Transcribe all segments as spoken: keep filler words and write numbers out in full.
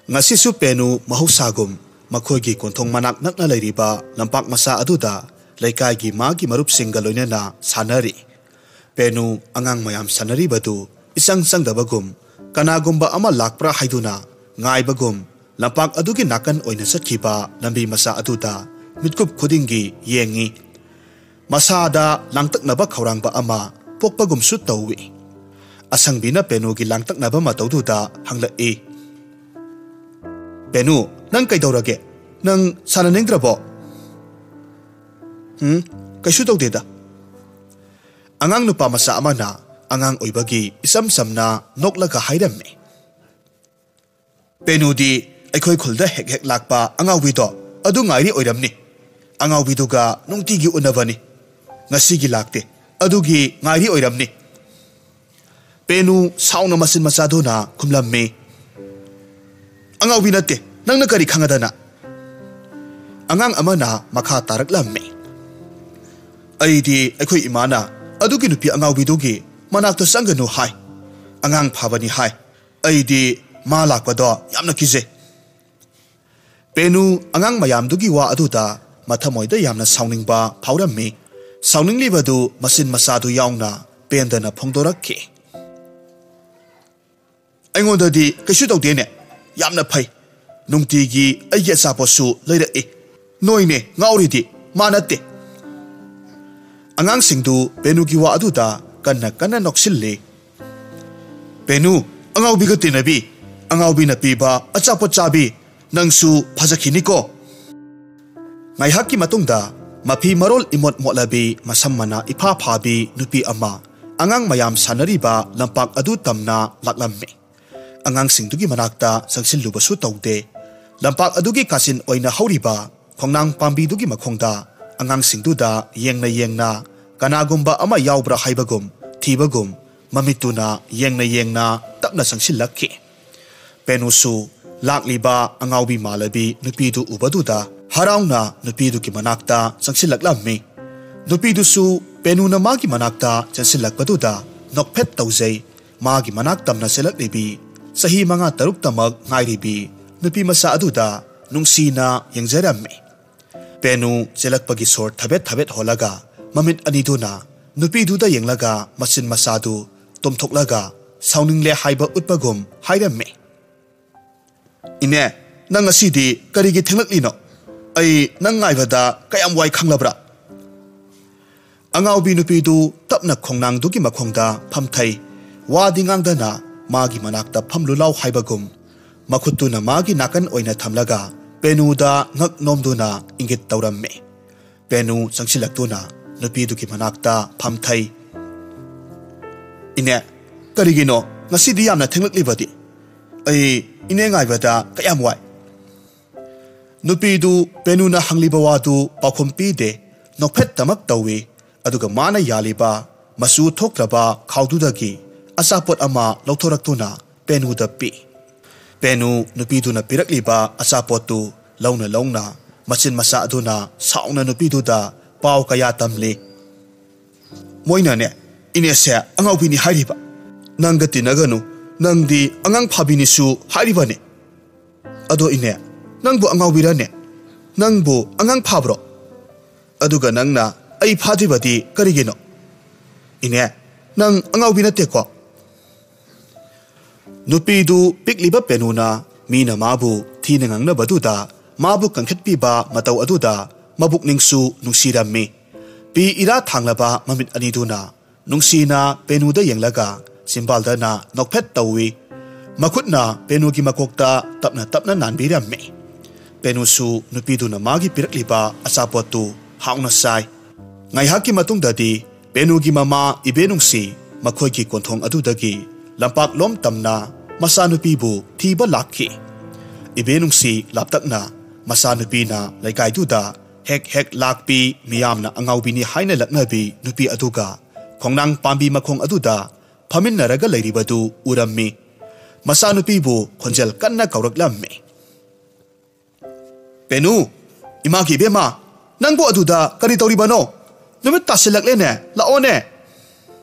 ꯉꯁꯤꯁꯨ ꯄꯦꯅꯨ ꯃꯍꯧꯁꯥꯒꯨꯝ ꯃꯈꯣꯏꯒꯤ ꯀꯣꯟꯊꯣꯡ ꯃꯅꯥꯛ ꯅꯛꯅ ꯂꯩꯔꯤꯕ ꯂꯝꯄꯥꯛ ꯃꯆꯥ ꯑꯗꯨꯗ ꯂꯩꯀꯥꯏꯒꯤ ꯃꯥꯒꯤ ꯃꯔꯨꯞꯁꯤꯡꯒ ꯂꯣꯏꯅꯅ ꯁꯥꯟꯅꯔꯤ꯫ ꯄꯦꯅꯨ ꯑꯉꯥꯡ ꯃꯌꯥꯝ ꯁꯥꯟꯅꯔꯤꯕꯗꯨ ꯏꯆꯪ ꯆꯪꯗꯕꯒꯨꯝ, ꯀꯅꯥꯒꯨꯝꯕ ꯑꯃ ꯂꯥꯛꯄ꯭ꯔꯥ ꯍꯥꯏꯗꯨꯅ ꯉꯥꯏꯕꯒꯨꯝ, ꯂꯝꯄꯥꯛ ꯑꯗꯨꯒꯤ ꯅꯥꯀꯟ ꯑꯣꯏꯅ ꯆꯠꯈꯤꯕ ꯂꯝꯕꯤ ꯃꯆꯥ ꯑꯗꯨꯗ ꯃꯤꯠꯀꯨꯞ ꯈꯨꯗꯤꯡꯒꯤ ꯌꯦꯡꯉꯤ꯫ ꯃꯁꯥꯗ ꯂꯥꯡꯇꯛꯅꯕ ꯈꯧꯔꯥꯡꯕ ꯑꯃ ꯄꯣꯛꯄꯒꯨꯝꯁꯨ ꯇꯧꯏ꯫ ꯑꯁꯪꯕꯤꯅ ꯄꯦꯅꯨꯒꯤ ꯂꯥꯡꯇꯛꯅꯕ ꯃꯇꯧꯗꯨꯗ ꯍꯪꯂꯛꯏ, "ꯄꯦꯅꯨ, ꯅꯪ ꯀꯩꯗꯧꯔꯒꯦ? ꯅꯪ ꯁꯥꯟꯅꯅꯤꯡꯗ꯭ꯔꯕꯣ?" "ꯎꯝ, ꯀꯩꯁꯨ ꯇꯧꯗꯦꯗ꯫" ꯑꯉꯥꯡ ꯅꯨꯄꯥ ꯃꯆꯥ ꯑꯃꯅ ꯑꯉꯥꯡ ꯑꯣꯏꯕꯒꯤ ꯏꯆꯝ ꯆꯝꯅ ꯅꯣꯛꯂꯒ ꯍꯥꯏꯔꯝꯃꯤ꯫ "ꯄꯦꯅꯨꯗꯤ ꯑꯩꯈꯣꯏ ꯈꯨꯜꯗ ꯍꯦꯛ ꯍꯦꯛ ꯂꯥꯛꯄ ꯑꯉꯥꯎꯕꯤꯗꯣ ꯑꯗꯨ ꯉꯥꯏꯔꯤ ꯑꯣꯏꯔꯝꯅꯤ꯫ ꯑꯉꯥꯎꯕꯤꯗꯨꯒ ꯅꯨꯡꯇꯤꯒꯤ ꯎꯅꯕꯅꯤ꯫ ꯉꯁꯤꯒꯤ ꯂꯥꯛꯇꯦ, ꯑꯗꯨꯒꯤ ꯉꯥꯏꯔꯤ ꯑꯣꯏꯔꯝꯅꯤ꯫" ꯄꯦꯅꯨ ꯁꯥꯎꯅ ꯃꯆꯤꯟ ꯃꯆꯥꯗꯨꯅ ꯈꯨꯝꯂꯝꯃꯤ, "ꯑꯉꯥꯎꯕꯤ ꯅꯠꯇꯦ, ꯅꯪꯅ ꯀꯔꯤ ꯈꯪꯉꯗꯅ?" ꯑꯉꯥꯡ ꯑꯃꯅ ꯃꯈꯥ ꯇꯥꯔꯛꯂꯝꯃꯤ, "ꯑꯩꯗꯤ ꯑꯩꯈꯣꯏ ꯏꯃꯥꯅ ꯑꯗꯨꯒꯤ ꯅꯨꯄꯤ ꯑꯉꯥꯎꯕꯤꯗꯨꯒꯤ ꯃꯅꯥꯛꯇ ꯆꯪꯒꯅꯨ ꯍꯥꯏ꯫ ꯑꯉꯥꯡ ꯐꯕꯅꯤ ꯍꯥꯏ꯫ ꯑꯩꯗꯤ ꯃꯥ ꯂꯥꯛꯄꯗꯣ ꯌꯥꯝꯅ ꯀꯤꯖꯩ꯫" ꯄꯦꯅꯨ ꯑꯉꯥꯡ ꯃꯌꯥꯝꯗꯨꯒꯤ ꯋꯥ ꯑꯗꯨꯗ ꯃꯊꯃꯣꯏꯗ ꯌꯥꯝꯅ ꯁꯥꯎꯅꯤꯡꯕ ꯐꯥꯎꯔꯝꯃꯤ꯫ ꯁꯥꯎꯅꯤꯡꯂꯤꯕꯗꯨ ꯃꯆꯤꯟ ꯃꯆꯥꯗꯨ ꯌꯥꯎꯅ ꯄꯦꯟꯗꯅ ꯐꯣꯡꯗꯣꯔꯛꯈꯤ꯫ "ꯑꯩꯉꯣꯟꯗꯗꯤ ꯀꯩꯁꯨ ꯇꯧꯗꯦꯅꯦ꯫ ꯌꯥꯝꯅ ꯐꯩ꯫ ꯅꯨꯡꯇꯤꯒꯤ ꯑꯩꯒꯤ ꯑꯆꯥꯄꯣꯠꯁꯨ ꯂꯩꯔꯛꯏ꯫ ꯅꯣꯏꯅꯦ ꯉꯥꯎꯔꯤꯗꯤ, ꯃꯥ ꯅꯠꯇꯦ꯫" ꯑꯉꯥꯡꯁꯤꯡꯗꯨ ꯄꯦꯅꯨꯒꯤ ꯋꯥ ꯑꯗꯨꯗ ꯀꯟꯅ ꯀꯟꯅ ꯅꯣꯛꯁꯤꯜꯂꯤ꯫ "ꯄꯦꯅꯨ, ꯑꯉꯥꯎꯕꯤꯒ ꯇꯤꯟꯅꯕꯤ, ꯑꯉꯥꯎꯕꯤꯅ ꯄꯤꯕ ꯑꯆꯥꯄꯣꯠ ꯆꯥꯕꯤ, ꯅꯪꯁꯨ ꯐꯖꯈꯤꯅꯤꯀꯣ꯫" ꯉꯥꯏꯍꯥꯛꯀꯤ ꯃꯇꯨꯡꯗ ꯃꯐꯤ ꯃꯔꯣꯜ ꯏꯃꯣꯠ ꯃꯣꯠꯂꯕꯤ, ꯃꯁꯝ ꯃꯅꯥ ꯏꯐꯥ ꯐꯥꯕꯤ ꯅꯨꯄꯤ ꯑꯃ ꯑꯉꯥꯡ ꯃꯌꯥꯝ ꯁꯥꯟꯅꯔꯤꯕ ꯂꯝꯄꯥꯛ ꯑꯗꯨ ꯇꯝꯅ ꯂꯥꯛꯂꯝꯃꯤ꯫ ꯑꯉꯥꯡꯁꯤꯡꯗꯨꯒꯤ ꯃꯅꯥꯛꯇ ꯆꯪꯁꯤꯜꯂꯨꯕꯁꯨ ꯇꯧꯗꯦ꯫ ꯂꯝꯄꯥꯛ ꯑꯗꯨꯒꯤ ꯀꯥꯆꯤꯟ ꯑꯣꯏꯅ ꯍꯧꯔꯤꯕ ꯈꯣꯡꯅꯥꯡ ꯄꯥꯝꯕꯤꯗꯨꯒꯤ ꯃꯈꯣꯡꯗ ꯑꯉꯥꯡꯁꯤꯡꯗꯨꯗ ꯌꯦꯡꯅ ꯌꯦꯡꯅ ꯀꯅꯥꯒꯨꯝꯕ ꯑꯃ ꯌꯥꯎꯕ꯭ꯔꯥ ꯍꯥꯏꯕꯒꯨꯝ ꯊꯤꯕꯒꯨꯝ ꯃꯃꯤꯠꯇꯨꯅ ꯌꯦꯡꯅ ꯌꯦꯡꯅ ꯇꯞꯅ ꯆꯪꯁꯤꯜꯂꯛꯈꯤ꯫ ꯄꯦꯅꯨꯁꯨ ꯂꯥꯛꯂꯤꯕ ꯑꯉꯥꯎꯕꯤ ꯃꯥꯜꯂꯕꯤ ꯅꯨꯄꯤꯗꯨ ꯎꯕꯗꯨꯗ ꯍꯔꯥꯎꯅ ꯅꯨꯄꯤꯗꯨꯒꯤ ꯃꯅꯥꯛꯇ ꯆꯪꯁꯤꯜꯂꯛꯂꯝꯃꯤ꯫ ꯅꯨꯄꯤꯗꯨꯁꯨ ꯄꯦꯅꯨꯅ ꯃꯥꯒꯤ ꯃꯅꯥꯛꯇ ꯆꯪꯁꯤꯜꯂꯛꯄꯗꯨꯗ ꯅꯣꯛꯐꯦꯠ ꯇꯧꯖꯩ꯫ ꯃꯥꯒꯤ ꯃꯅꯥꯛ ꯇꯝꯅ ꯆꯦꯜꯂꯛꯂꯤꯕꯤ ꯆꯍꯤ ꯃꯉꯥ ꯇꯔꯨꯛꯇꯃꯛ ꯉꯥꯏꯔꯤꯕꯤ ꯅꯨꯄꯤ ꯃꯆꯥ ꯑꯗꯨꯗ ꯅꯨꯡꯁꯤꯅ ꯌꯦꯡꯖꯔꯝꯃꯤ꯫ ꯄꯦꯅꯨ ꯆꯦꯜꯂꯛꯄꯒꯤ ꯁꯣꯔ ꯊꯕꯦꯠ ꯊꯕꯦꯠ ꯍꯣꯜꯂꯒ ꯃꯃꯤꯠ ꯑꯅꯤꯗꯨꯅ ꯅꯨꯄꯤꯗꯨꯗ ꯌꯦꯡꯂꯒ ꯃꯆꯤꯟ ꯃꯆꯥꯗꯨ ꯇꯨꯝꯊꯣꯛꯂꯒ ꯁꯥꯎꯅꯤꯡꯂꯦ ꯍꯥꯏꯕ ꯎꯠꯄꯒꯨꯝ ꯍꯥꯏꯔꯝꯃꯤ꯫ "ꯏꯅꯦ, ꯅꯪ ꯉꯁꯤꯗꯤ ꯀꯔꯤꯒꯤ ꯊꯦꯡꯂꯛꯂꯤꯅꯣ? ꯑꯩ ꯅꯪ ꯉꯥꯏꯕꯗ ꯀꯌꯥꯝ ꯋꯥꯏ ꯈꯪꯂꯕ꯭ꯔꯥ?" ꯑꯉꯥꯎꯕꯤ ꯅꯨꯄꯤꯗꯨ ꯇꯞꯅ ꯈꯣꯡꯅꯥꯡꯗꯨꯒꯤ ꯃꯈꯣꯡꯗ ꯐꯝꯊꯩ꯫ ꯋꯥꯗꯤ ꯉꯥꯡꯗꯅ ꯃꯥꯒꯤ ꯃꯅꯥꯛꯇ ꯐꯝꯂꯨ ꯂꯥꯎ ꯍꯥꯏꯕꯒꯨꯝ ꯃꯈꯨꯠꯇꯨꯅ ꯃꯥꯒꯤ ꯅꯥꯀꯟ ꯑꯣꯏꯅ ꯊꯝꯂꯒ ꯄꯦꯅꯨꯗ ꯉꯛ ꯅꯣꯝꯗꯨꯅ ꯏꯪꯒꯤꯠ ꯇꯧꯔꯝꯃꯤ꯫ ꯄꯦꯅꯨ ꯆꯪꯁꯤꯜꯂꯛꯇꯨꯅ ꯅꯨꯄꯤꯗꯨꯒꯤ ꯃꯅꯥꯛꯇ ꯐꯝꯊꯩ꯫ "ꯏꯅꯦ, ꯀꯔꯤꯒꯤꯅꯣ ꯉꯁꯤꯗꯤ ꯌꯥꯝꯅ ꯊꯦꯡꯂꯛꯂꯤꯕꯗꯤ? ꯑꯩ ꯏꯅꯦ ꯉꯥꯏꯕꯗ ꯀꯌꯥꯝ ꯋꯥꯏ?" ꯅꯨꯄꯤꯗꯨ ꯄꯦꯅꯨꯅ ꯍꯪꯂꯤꯕ ꯋꯥꯗꯨ ꯄꯥꯎꯈꯨꯝ ꯄꯤꯗꯦ, ꯅꯣꯛꯐꯦꯠꯇꯃꯛ ꯇꯧꯏ꯫ ꯑꯗꯨꯒ ꯃꯥꯅ ꯌꯥꯜꯂꯤꯕ ꯃꯆꯨ ꯊꯣꯛꯇ꯭ꯔꯕ ꯈꯥꯎꯗꯨꯗꯒꯤ ꯑꯆꯥꯄꯣꯠ ꯑꯃ ꯂꯧꯊꯣꯔꯛꯇꯨꯅ ꯄꯦꯅꯨꯗ ꯄꯤ꯫ ꯄꯦꯅꯨ ꯅꯨꯄꯤꯗꯨꯅ ꯄꯤꯔꯛꯂꯤꯕ ꯑꯆꯥꯄꯣꯠꯇꯨ ꯂꯧꯅ ꯂꯧꯅ ꯃꯆꯤꯟ ꯃꯆꯥ ꯑꯗꯨꯅ ꯁꯥꯎꯅ ꯅꯨꯄꯤꯗꯨꯗ ꯄꯥꯎ ꯀꯌꯥ ꯇꯝꯂꯤ꯫ "ꯃꯣꯏꯅꯅꯦ, ꯏꯅꯦꯁꯦ ꯑꯉꯥꯎꯕꯤꯅꯤ ꯍꯥꯏꯔꯤꯕ꯫ ꯅꯪꯒ ꯇꯤꯟꯅꯒꯅꯨ, ꯅꯪꯗꯤ ꯑꯉꯥꯡ ꯐꯥꯕꯤꯅꯤꯁꯨ ꯍꯥꯏꯔꯤꯕꯅꯦ꯫ ꯑꯗꯣ ꯏꯅꯦ, ꯅꯪꯕꯨ ꯑꯉꯥꯎꯕꯤꯔꯅꯦ? ꯅꯪꯕꯨ ꯑꯉꯥꯡ ꯐꯥꯕ꯭ꯔꯣ? ꯑꯗꯨꯒ ꯅꯪꯅ ꯑꯩ ꯐꯥꯗ꯭ꯔꯤꯕꯗꯤ ꯀꯔꯤꯒꯤꯅꯣ? ꯏꯅꯦ, ꯅꯪ ꯑꯉꯥꯎꯕꯤ ꯅꯠꯇꯦꯀꯣ?" ꯅꯨꯄꯤꯗꯨ ꯄꯤꯛꯂꯤꯕ ꯄꯦꯅꯨꯅ ꯃꯤꯅ ꯃꯥꯕꯨ ꯊꯤꯅ ꯉꯥꯡꯅꯕꯗꯨꯗ ꯃꯥꯕꯨ ꯀꯟꯈꯠꯄꯤꯕ ꯃꯇꯧ ꯑꯗꯨꯗ ꯃꯕꯨꯛꯅꯤꯡꯁꯨ ꯅꯨꯡꯁꯤꯔꯝꯃꯤ꯫ ꯄꯤ ꯏꯔꯥ ꯊꯥꯡꯂꯕ ꯃꯃꯤꯠ ꯑꯅꯤꯗꯨꯅ ꯅꯨꯡꯁꯤꯅ ꯄꯦꯅꯨꯗ ꯌꯦꯡꯂꯒ ꯆꯤꯝꯕꯥꯜꯗꯅ ꯅꯣꯛꯐꯦꯠ ꯇꯧꯏ꯫ ꯃꯈꯨꯠꯅ ꯄꯦꯅꯨꯒꯤ ꯃꯀꯣꯛꯇ ꯇꯞꯅ ꯇꯞꯅ ꯅꯥꯟꯕꯤꯔꯝꯃꯤ꯫ ꯄꯦꯅꯨꯁꯨ ꯅꯨꯄꯤꯗꯨꯅ ꯃꯥꯒꯤ ꯄꯤꯔꯛꯂꯤꯕ ꯑꯆꯥꯄꯣꯠꯇꯨ ꯍꯥꯎꯅ ꯆꯥꯏ꯫ ꯉꯥꯏꯍꯥꯛꯀꯤ ꯃꯇꯨꯡꯗꯗꯤ ꯄꯦꯅꯨꯒꯤ ꯃꯃꯥ ꯏꯕꯦꯅꯨꯡꯁꯤ ꯃꯈꯣꯏꯒꯤ ꯀꯣꯟꯊꯣꯡ ꯑꯗꯨꯗꯒꯤ ꯂꯝꯄꯥꯛꯂꯣꯝ ꯇꯝꯅ ꯃꯆꯥꯅꯨꯄꯤꯕꯨ ꯊꯤꯕ ꯂꯥꯛꯈꯤ꯫ ꯏꯕꯦꯅꯨꯡꯁꯤ ꯂꯥꯞꯇꯛꯅ ꯃꯆꯥꯅꯨꯄꯤꯅ ꯂꯩꯀꯥꯏꯗꯨꯗ ꯍꯦꯛ ꯍꯦꯛ ꯂꯥꯛꯄꯤ, ꯃꯤꯌꯥꯝꯅ ꯑꯉꯥꯎꯕꯤꯅꯤ ꯍꯥꯏꯅ ꯂꯛꯅꯕꯤ ꯅꯨꯄꯤ ꯑꯗꯨꯒ ꯈꯣꯡꯅꯥꯡ ꯄꯥꯝꯕꯤ ꯃꯈꯣꯡ ꯑꯗꯨꯗ ꯐꯝꯃꯤꯟꯅꯔꯒ ꯂꯩꯔꯤꯕꯗꯨ ꯎꯔꯝꯃꯤ꯫ ꯃꯆꯥꯅꯨꯄꯤꯕꯨ ꯈꯣꯟꯖꯦꯜ ꯀꯟꯅ ꯀꯧꯔꯛꯂꯝꯃꯤ꯫ "ꯄꯦꯅꯨ, ꯏꯃꯥꯒꯤ ꯏꯕꯦꯝꯃ, ꯅꯪꯕꯨ ꯑꯗꯨꯗ ꯀꯔꯤ ꯇꯧꯔꯤꯕꯅꯣ? ꯅꯨꯃꯤꯠ ꯇꯥꯁꯤꯜꯂꯛꯂꯦꯅꯦ, ꯂꯥꯛꯑꯣꯅꯦ!"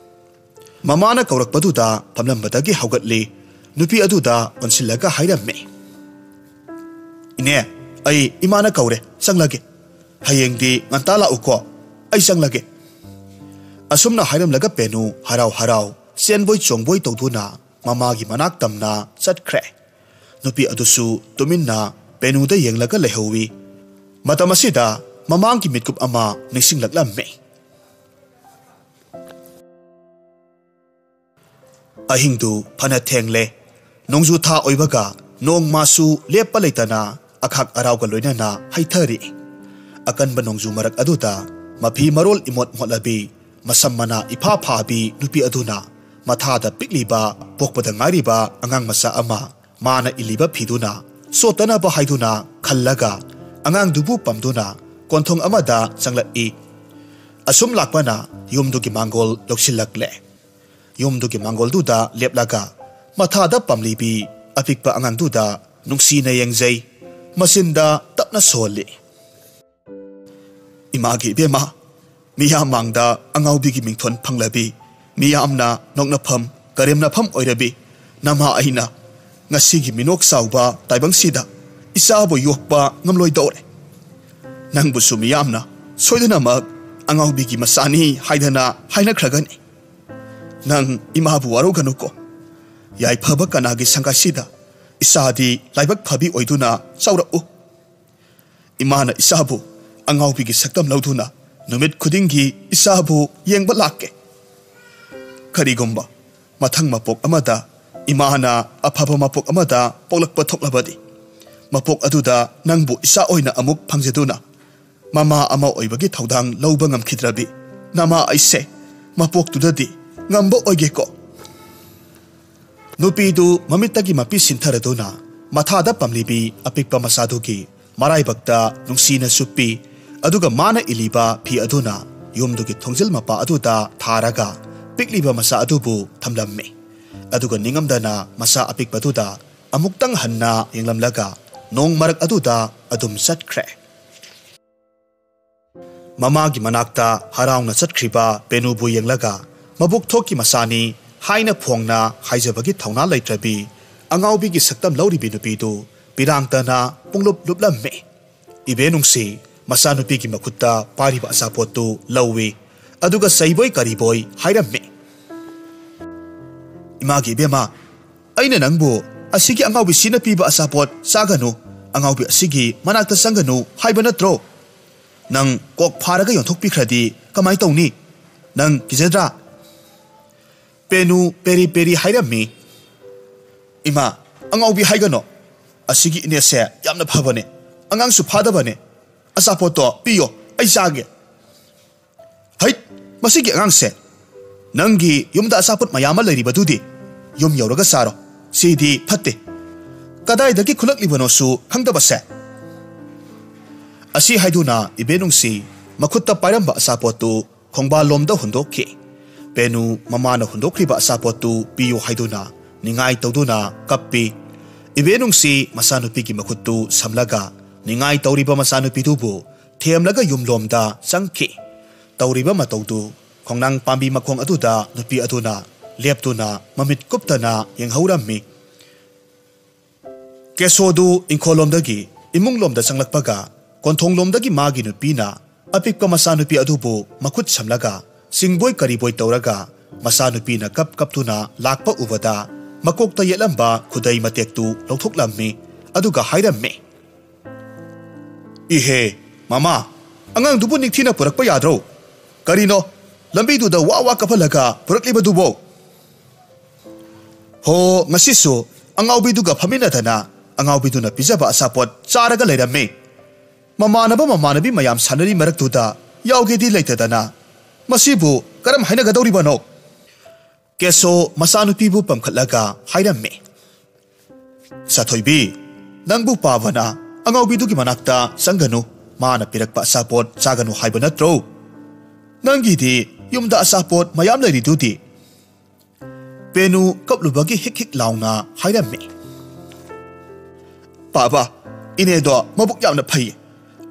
ꯃꯃꯥꯅ ꯀꯧꯔꯛꯄꯗꯨꯗ ꯐꯝꯂꯝꯕꯗꯒꯤ ꯍꯧꯒꯠꯂꯤ꯫ ꯅꯨꯄꯤ ꯑꯗꯨꯗ ꯑꯣꯟꯁꯤꯜꯂꯒ ꯍꯥꯏꯔꯝꯃꯤ꯫ "ꯏꯅꯦ, ꯑꯩ ꯏꯃꯥꯅ ꯀꯧꯔꯦ, ꯆꯪꯂꯒꯦ꯫ ꯍꯌꯦꯡꯗꯤ ꯉꯟꯇꯥ ꯂꯥꯛꯎꯀꯣ, ꯑꯩ ꯆꯪꯂꯒꯦ꯫" ꯑꯁꯨꯝꯅ ꯍꯥꯏꯔꯝꯂꯒ ꯄꯦꯅꯨ ꯍꯔꯥꯎ ꯍꯔꯥꯎ ꯆꯦꯟꯕꯣꯏ ꯆꯣꯡꯕꯣꯏ ꯇꯧꯗꯨꯅ ꯃꯃꯥꯒꯤ ꯃꯅꯥꯛ ꯇꯝꯅ ꯆꯠꯈ꯭ꯔꯦ꯫ ꯅꯨꯄꯤ ꯑꯗꯨꯁꯨ ꯇꯨꯃꯤꯟꯅ ꯄꯦꯅꯨꯗ ꯌꯦꯡꯂꯒ ꯂꯩꯍꯧꯏ꯫ ꯃꯇꯝ ꯑꯁꯤꯗ ꯃꯃꯥꯡꯒꯤ ꯃꯤꯠꯀꯨꯞ ꯑꯃ ꯅꯤꯡꯁꯤꯡꯂꯛꯂꯝꯃꯤ꯫ ꯑꯍꯤꯡꯗꯨ ꯐꯅ ꯊꯦꯡꯂꯦ꯫ ꯅꯣꯡꯖꯨ ꯊꯥ ꯑꯣꯏꯕꯒ ꯅꯣꯡ ꯃꯥꯁꯨ ꯂꯦꯞꯄ ꯂꯩꯇꯅ ꯑꯈꯥꯛ ꯑꯔꯥꯎꯒ ꯂꯣꯏꯅꯅ ꯍꯩꯊꯔꯤ꯫ ꯑꯀꯟꯕ ꯅꯣꯡꯖꯨ ꯃꯔꯛ ꯑꯗꯨꯗ ꯃꯐꯤ ꯃꯔꯣꯜ ꯏꯃꯣꯠ ꯃꯣꯠꯂꯕꯤ, ꯃꯁꯝ ꯃꯅꯥ ꯏꯐꯥ ꯐꯥꯕꯤ ꯅꯨꯄꯤ ꯑꯗꯨꯅ ꯃꯊꯥꯗ ꯄꯤꯛꯂꯤꯕ, ꯄꯣꯛꯄꯗ ꯉꯥꯏꯔꯤꯕ ꯑꯉꯥꯡ ꯃꯆꯥ ꯑꯃ ꯃꯥꯅ ꯏꯜꯂꯤꯕ ꯐꯤꯗꯨꯅ ꯆꯣꯠꯇꯅꯕ ꯍꯥꯏꯗꯨꯅ ꯈꯜꯂꯒ ꯑꯉꯥꯡꯗꯨꯕꯨ ꯄꯝꯗꯨꯅ ꯀꯣꯟꯊꯣꯡ ꯑꯃꯗ ꯆꯪꯂꯛꯏ꯫ ꯑꯁꯨꯝ ꯂꯥꯛꯄꯅ ꯌꯨꯝꯗꯨꯒꯤ ꯃꯥꯡꯒꯣꯜ ꯌꯧꯁꯤꯜꯂꯛꯂꯦ꯫ ꯌꯨꯝꯗꯨꯒꯤ ꯃꯥꯡꯒꯣꯜꯗꯨꯗ ꯂꯦꯞꯂꯒ ꯃꯊꯥꯗ ꯄꯝꯂꯤꯕꯤ ꯑꯄꯤꯛꯄ ꯑꯉꯥꯡꯗꯨꯗ ꯅꯨꯡꯁꯤꯅ ꯌꯦꯡꯖꯩ꯫ ꯃꯆꯤꯟꯗ ꯇꯞꯅ ꯁꯣꯜꯂꯤ꯫ "ꯏꯃꯥꯒꯤ ꯏꯕꯦꯝꯃ, ꯃꯤꯌꯥꯝ ꯃꯥꯡꯗ ꯑꯉꯥꯎꯕꯤꯒꯤ ꯃꯤꯡꯊꯣꯟ ꯐꯪꯂꯕꯤ, ꯃꯤꯌꯥꯝꯅ ꯅꯣꯛꯅꯐꯝ ꯀꯔꯦꯝꯅꯐꯝ ꯑꯣꯏꯔꯕꯤ ꯅꯃꯥ ꯑꯩꯅ ꯉꯁꯤꯒꯤ ꯃꯤꯅꯣꯛ ꯆꯥꯎꯕ ꯇꯥꯏꯕꯪꯁꯤꯗ ꯏꯆꯥꯕꯨ ꯌꯣꯛꯄ ꯉꯝꯂꯣꯏꯗꯧꯔꯦ꯫ ꯅꯪꯕꯨꯁꯨ ꯃꯤꯌꯥꯝꯅ ꯁꯣꯏꯗꯅꯃꯛ ꯑꯉꯥꯎꯕꯤꯒꯤ ꯃꯆꯥꯅꯤ ꯍꯥꯏꯗꯅ ꯍꯥꯏꯅꯈ꯭ꯔꯒꯅꯤ꯫ ꯅꯪ ꯏꯃꯥꯕꯨ ꯋꯥꯔꯧꯒꯅꯨꯀꯣ꯫ ꯌꯥꯏꯐꯕ ꯀꯅꯥꯒꯤ ꯁꯪꯒꯥꯏꯁꯤꯗ ꯏꯆꯥꯗꯤ ꯂꯥꯏꯕꯛ ꯐꯕꯤ ꯑꯣꯏꯗꯨꯅ ꯆꯥꯎꯔꯛꯎ꯫ ꯏꯃꯥꯅ ꯏꯆꯥꯕꯨ ꯑꯉꯥꯎꯕꯤꯒꯤ ꯁꯛꯇꯝ ꯂꯧꯗꯨꯅ ꯅꯨꯃꯤꯠ ꯈꯨꯗꯤꯡꯒꯤ ꯏꯆꯥꯕꯨ ꯌꯦꯡꯕ ꯂꯥꯛꯀꯦ꯫ ꯀꯔꯤꯒꯨꯝꯕ ꯃꯊꯪ ꯃꯄꯣꯛ ꯑꯃꯗ ꯏꯃꯥꯅ ꯑꯐꯕ ꯃꯄꯣꯛ ꯑꯃꯗ ꯄꯣꯛꯂꯛꯄ ꯊꯣꯛꯂꯕꯗꯤ, ꯃꯄꯣꯛ ꯑꯗꯨꯗ ꯅꯪꯕꯨ ꯏꯆꯥ ꯑꯣꯏꯅ ꯑꯃꯨꯛ ꯐꯪꯖꯗꯨꯅ ꯃꯃꯥ ꯑꯃ ꯑꯣꯏꯕꯒꯤ ꯊꯧꯗꯥꯡ ꯂꯧꯕ ꯉꯝꯈꯤꯗ꯭ꯔꯕꯤ ꯅꯃꯥ ꯑꯩꯁꯦ ꯃꯄꯣꯛꯇꯨꯗꯗꯤ ꯉꯝꯕ ꯑꯣꯏꯒꯦꯀꯣ꯫" ꯅꯨꯄꯤꯗꯨ ꯃꯃꯤꯠꯇꯒꯤ ꯃꯄꯤ ꯁꯤꯟꯊꯔꯗꯨꯅ ꯃꯊꯥꯗ ꯄꯝꯂꯤꯕꯤ ꯑꯄꯤꯛꯄ ꯃꯆꯥꯗꯨꯒꯤ ꯃꯔꯥꯏꯕꯛꯇ ꯅꯨꯡꯁꯤꯅ ꯆꯨꯞꯄꯤ꯫ ꯑꯗꯨꯒ ꯃꯥꯅ ꯏꯜꯂꯤꯕ ꯐꯤ ꯑꯗꯨꯅ ꯌꯨꯝꯗꯨꯒꯤ ꯊꯣꯡꯖꯤꯜ ꯃꯄꯥ ꯑꯗꯨꯗ ꯊꯥꯔꯒ ꯄꯤꯛꯂꯤꯕ ꯃꯆꯥ ꯑꯗꯨꯕꯨ ꯊꯝꯂꯝꯃꯤ꯫ ꯑꯗꯨꯒ ꯅꯤꯡꯉꯝꯗꯅ ꯃꯆꯥ ꯑꯄꯤꯛꯄꯗꯨꯗ ꯑꯃꯨꯛꯇꯪ ꯍꯟꯅ ꯌꯦꯡꯂꯝꯂꯒ ꯅꯣꯡ ꯃꯔꯛ ꯑꯗꯨꯗ ꯑꯗꯨꯝ ꯆꯠꯈ꯭ꯔꯦ꯫ ꯃꯃꯥꯒꯤ ꯃꯅꯥꯛꯇ ꯍꯔꯥꯎꯅ ꯆꯠꯈ꯭ꯔꯤꯕ ꯄꯦꯅꯨꯕꯨ ꯌꯦꯡꯂꯒ ꯃꯕꯨꯛ ꯊꯣꯛꯀꯤ ꯃꯆꯥꯅꯤ ꯍꯥꯏꯅ ꯐꯣꯡꯅ ꯍꯥꯏꯖꯕꯒꯤ ꯊꯧꯅꯥ ꯂꯩꯇ꯭ꯔꯕꯤ ꯑꯉꯥꯎꯕꯤꯒꯤ ꯁꯛꯇꯝ ꯂꯧꯔꯤꯕꯤ ꯅꯨꯄꯤꯗꯨ ꯄꯤꯔꯥꯡꯇꯅ ꯄꯨꯡꯂꯨꯞ ꯂꯨꯞꯂꯝꯃꯤ꯫ ꯏꯕꯦꯟꯅꯨꯡꯁꯤ ꯃꯆꯥꯅꯨꯄꯤꯒꯤ ꯃꯈꯨꯠꯇ ꯄꯥꯏꯔꯤꯕ ꯑꯆꯥꯄꯣꯠꯇꯨ ꯂꯧꯏ, ꯑꯗꯨꯒ ꯆꯩꯕꯣꯏ ꯀꯔꯤꯕꯣꯏ ꯍꯥꯏꯔꯝꯃꯤ꯫ "ꯏꯃꯥꯒꯤ ꯏꯕꯦꯝꯃ, ꯑꯩꯅ ꯅꯪꯕꯨ ꯑꯁꯤꯒꯤ ꯑꯉꯥꯎꯕꯤꯁꯤꯅ ꯄꯤꯕ ꯑꯆꯥꯄꯣꯠ ꯆꯥꯒꯅꯨ, ꯑꯉꯥꯎꯕꯤ ꯑꯁꯤꯒꯤ ꯃꯅꯥꯛꯇ ꯆꯪꯒꯅꯨ ꯍꯥꯏꯕ ꯅꯠꯇ꯭ꯔꯣ? ꯅꯪ ꯀꯣꯛ ꯐꯥꯔꯒ ꯌꯣꯟꯊꯣꯛꯄꯤꯈ꯭ꯔꯗꯤ ꯀꯃꯥꯏ ꯇꯧꯅꯤ? ꯅꯪ ꯀꯤꯖꯗ꯭ꯔꯥ?" ꯄꯦꯅꯨ ꯄꯦꯔꯤ ꯄꯦꯔꯤ ꯍꯥꯏꯔꯝꯃꯤ꯫ "ꯏꯃꯥ, ꯑꯉꯥꯎꯕꯤ ꯍꯥꯏꯒꯅꯣ꯫ ꯑꯁꯤꯒꯤ ꯏꯅꯦꯁꯦ ꯌꯥꯝꯅ ꯐꯕꯅꯦ꯫ ꯑꯉꯥꯡꯁꯨ ꯐꯥꯗꯕꯅꯦ꯫ ꯑꯆꯥꯄꯣꯠꯇꯣ ꯄꯤꯌꯣ, ꯑꯩ ꯆꯥꯒꯦ꯫" "ꯍꯩꯠ, ꯃꯁꯤꯒꯤ ꯑꯉꯥꯡꯁꯦ꯫ ꯅꯪꯒꯤ ꯌꯨꯝꯗ ꯑꯆꯥꯄꯣꯠ ꯃꯌꯥꯝ ꯑꯃ ꯂꯩꯔꯤꯕꯗꯨꯗꯤ? ꯌꯨꯝ ꯌꯧꯔꯒ ꯆꯥꯔꯣ꯫ ꯁꯤꯗꯤ ꯐꯠꯇꯦ꯫ ꯀꯗꯥꯏꯗꯒꯤ ꯈꯨꯠꯂꯛꯂꯤꯕꯅꯣꯁꯨ ꯈꯪꯗꯕꯁꯦ꯫" ꯑꯁꯤ ꯍꯥꯏꯗꯨꯅ ꯏꯕꯦꯟꯅꯨꯡꯁꯤ ꯃꯈꯨꯠꯇ ꯄꯥꯏꯔꯝꯕ ꯑꯆꯥꯄꯣꯠꯇꯨ ꯈꯣꯡꯕꯥꯜꯂꯣꯝꯗ ꯍꯨꯟꯗꯣꯛꯈꯤ꯫ ꯄꯦꯅꯨ ꯃꯃꯥꯅ ꯍꯨꯟꯗꯣꯛꯈ꯭ꯔꯤꯕ ꯑꯆꯥꯄꯣꯠꯇꯨ ꯄꯤꯌꯨ ꯍꯥꯏꯗꯨꯅ ꯅꯤꯡꯉꯥꯏ ꯇꯧꯗꯨꯅ ꯀꯞꯄꯤ꯫ ꯏꯕꯦꯟꯅꯨꯡꯁꯤ ꯃꯆꯥꯅꯨꯄꯤꯒꯤ ꯃꯈꯨꯠꯇꯨ ꯁꯝꯂꯒ ꯅꯤꯡꯉꯥꯏ ꯇꯧꯔꯤꯕ ꯃꯆꯥꯅꯨꯄꯤꯗꯨꯕꯨ ꯊꯦꯝꯂꯒ ꯌꯨꯝꯂꯣꯝꯗ ꯆꯪꯈꯤ꯫ ꯇꯧꯔꯤꯕ ꯃꯇꯧꯗꯨ ꯈꯣꯡꯅꯥꯡ ꯄꯥꯝꯕꯤ ꯃꯈꯣꯡ ꯑꯗꯨꯗ ꯅꯨꯄꯤ ꯑꯗꯨꯅ ꯂꯦꯞꯇꯨꯅ ꯃꯃꯤꯠ ꯀꯨꯞꯇꯅ ꯌꯦꯡꯍꯧꯔꯝꯃꯤ꯫ ꯀꯦꯁꯣꯗꯨ ꯏꯪꯈꯣꯜꯂꯣꯝꯗꯒꯤ ꯏꯃꯨꯡꯂꯣꯝꯗ ꯆꯪꯂꯛꯄꯒ ꯀꯣꯟꯊꯣꯡꯂꯣꯝꯗꯒꯤ ꯃꯥꯒꯤ ꯅꯨꯄꯤꯅ ꯑꯄꯤꯛꯄ ꯃꯆꯥꯅꯨꯄꯤ ꯑꯗꯨꯕꯨ ꯃꯈꯨꯠ ꯁꯝꯂꯒ ꯆꯤꯡꯕꯣꯏ ꯀꯔꯤꯕꯣꯏ ꯇꯧꯔꯒ ꯃꯆꯥꯅꯨꯄꯤꯅ ꯀꯞ ꯀꯞꯇꯨꯅ ꯂꯥꯛꯄ ꯎꯕꯗ ꯃꯀꯣꯛꯇ ꯌꯦꯠꯂꯝꯕ ꯈꯨꯗꯩ ꯃꯇꯦꯛꯇꯨ ꯂꯧꯊꯣꯛꯂꯝꯃꯤ꯫ ꯑꯗꯨꯒ ꯍꯥꯏꯔꯝꯃꯤ, "ꯏꯍꯦ, ꯃꯃꯥ, ꯑꯉꯥꯡꯗꯨꯕꯨ ꯅꯤꯡꯊꯤꯅ ꯄꯨꯔꯛꯄ ꯌꯥꯗ꯭ꯔꯣ? ꯀꯔꯤꯅꯣ ꯂꯝꯕꯤꯗꯨꯗ ꯋꯥ ꯋꯥ ꯀꯞꯍꯜꯂꯒ ꯄꯨꯔꯛꯂꯤꯕꯗꯨꯕꯣ? ꯍꯣ, ꯉꯁꯤꯁꯨ ꯑꯉꯥꯎꯕꯤꯗꯨꯒ ꯐꯝꯃꯤꯟꯅꯗꯅ ꯑꯉꯥꯎꯕꯤꯗꯨꯅ ꯄꯤꯖꯕ ꯑꯆꯥꯄꯣꯠ ꯆꯥꯔꯒ ꯂꯩꯔꯝꯃꯤ꯫ ꯃꯃꯥꯟꯅꯕ ꯃꯃꯥꯟꯅꯕꯤ ꯃꯌꯥꯝ ꯁꯥꯟꯅꯔꯤ ꯃꯔꯛꯇꯨꯗ ꯌꯥꯎꯒꯦꯗꯤ ꯂꯩꯇꯗꯅ ꯃꯁꯤꯕꯨ ꯀꯔꯝ ꯍꯥꯏꯅꯒꯗꯧꯔꯤꯕꯅꯣ?" ꯀꯦꯁꯣ ꯃꯆꯥꯅꯨꯄꯤꯕꯨ ꯄꯝꯈꯠꯂꯒ ꯍꯥꯏꯔꯝꯃꯤ, "ꯁꯥꯊꯣꯏꯕꯤ, ꯅꯪꯕꯨ ꯄꯥꯕꯅ ꯑꯉꯥꯎꯕꯤꯗꯨꯒꯤ ꯃꯅꯥꯛꯇ ꯆꯪꯒꯅꯨ, ꯃꯥꯅ ꯄꯤꯔꯛꯄ ꯑꯆꯥꯄꯣꯠ ꯆꯥꯒꯅꯨ ꯍꯥꯏꯕ ꯅꯠꯇ꯭ꯔꯣ? ꯅꯪꯒꯤꯗꯤ ꯌꯨꯝꯗ ꯑꯆꯥꯄꯣꯠ ꯃꯌꯥꯝ ꯂꯩꯔꯤꯗꯨꯗꯤ꯫" ꯄꯦꯅꯨ ꯀꯞꯂꯨꯕꯒꯤ ꯍꯤꯛ ꯍꯤꯛ ꯂꯥꯎꯅ ꯍꯥꯏꯔꯝꯃꯤ, "ꯄꯥꯕ, ꯏꯅꯦꯗꯣ ꯃꯕꯨꯛ ꯌꯥꯝꯅ ꯐꯩ꯫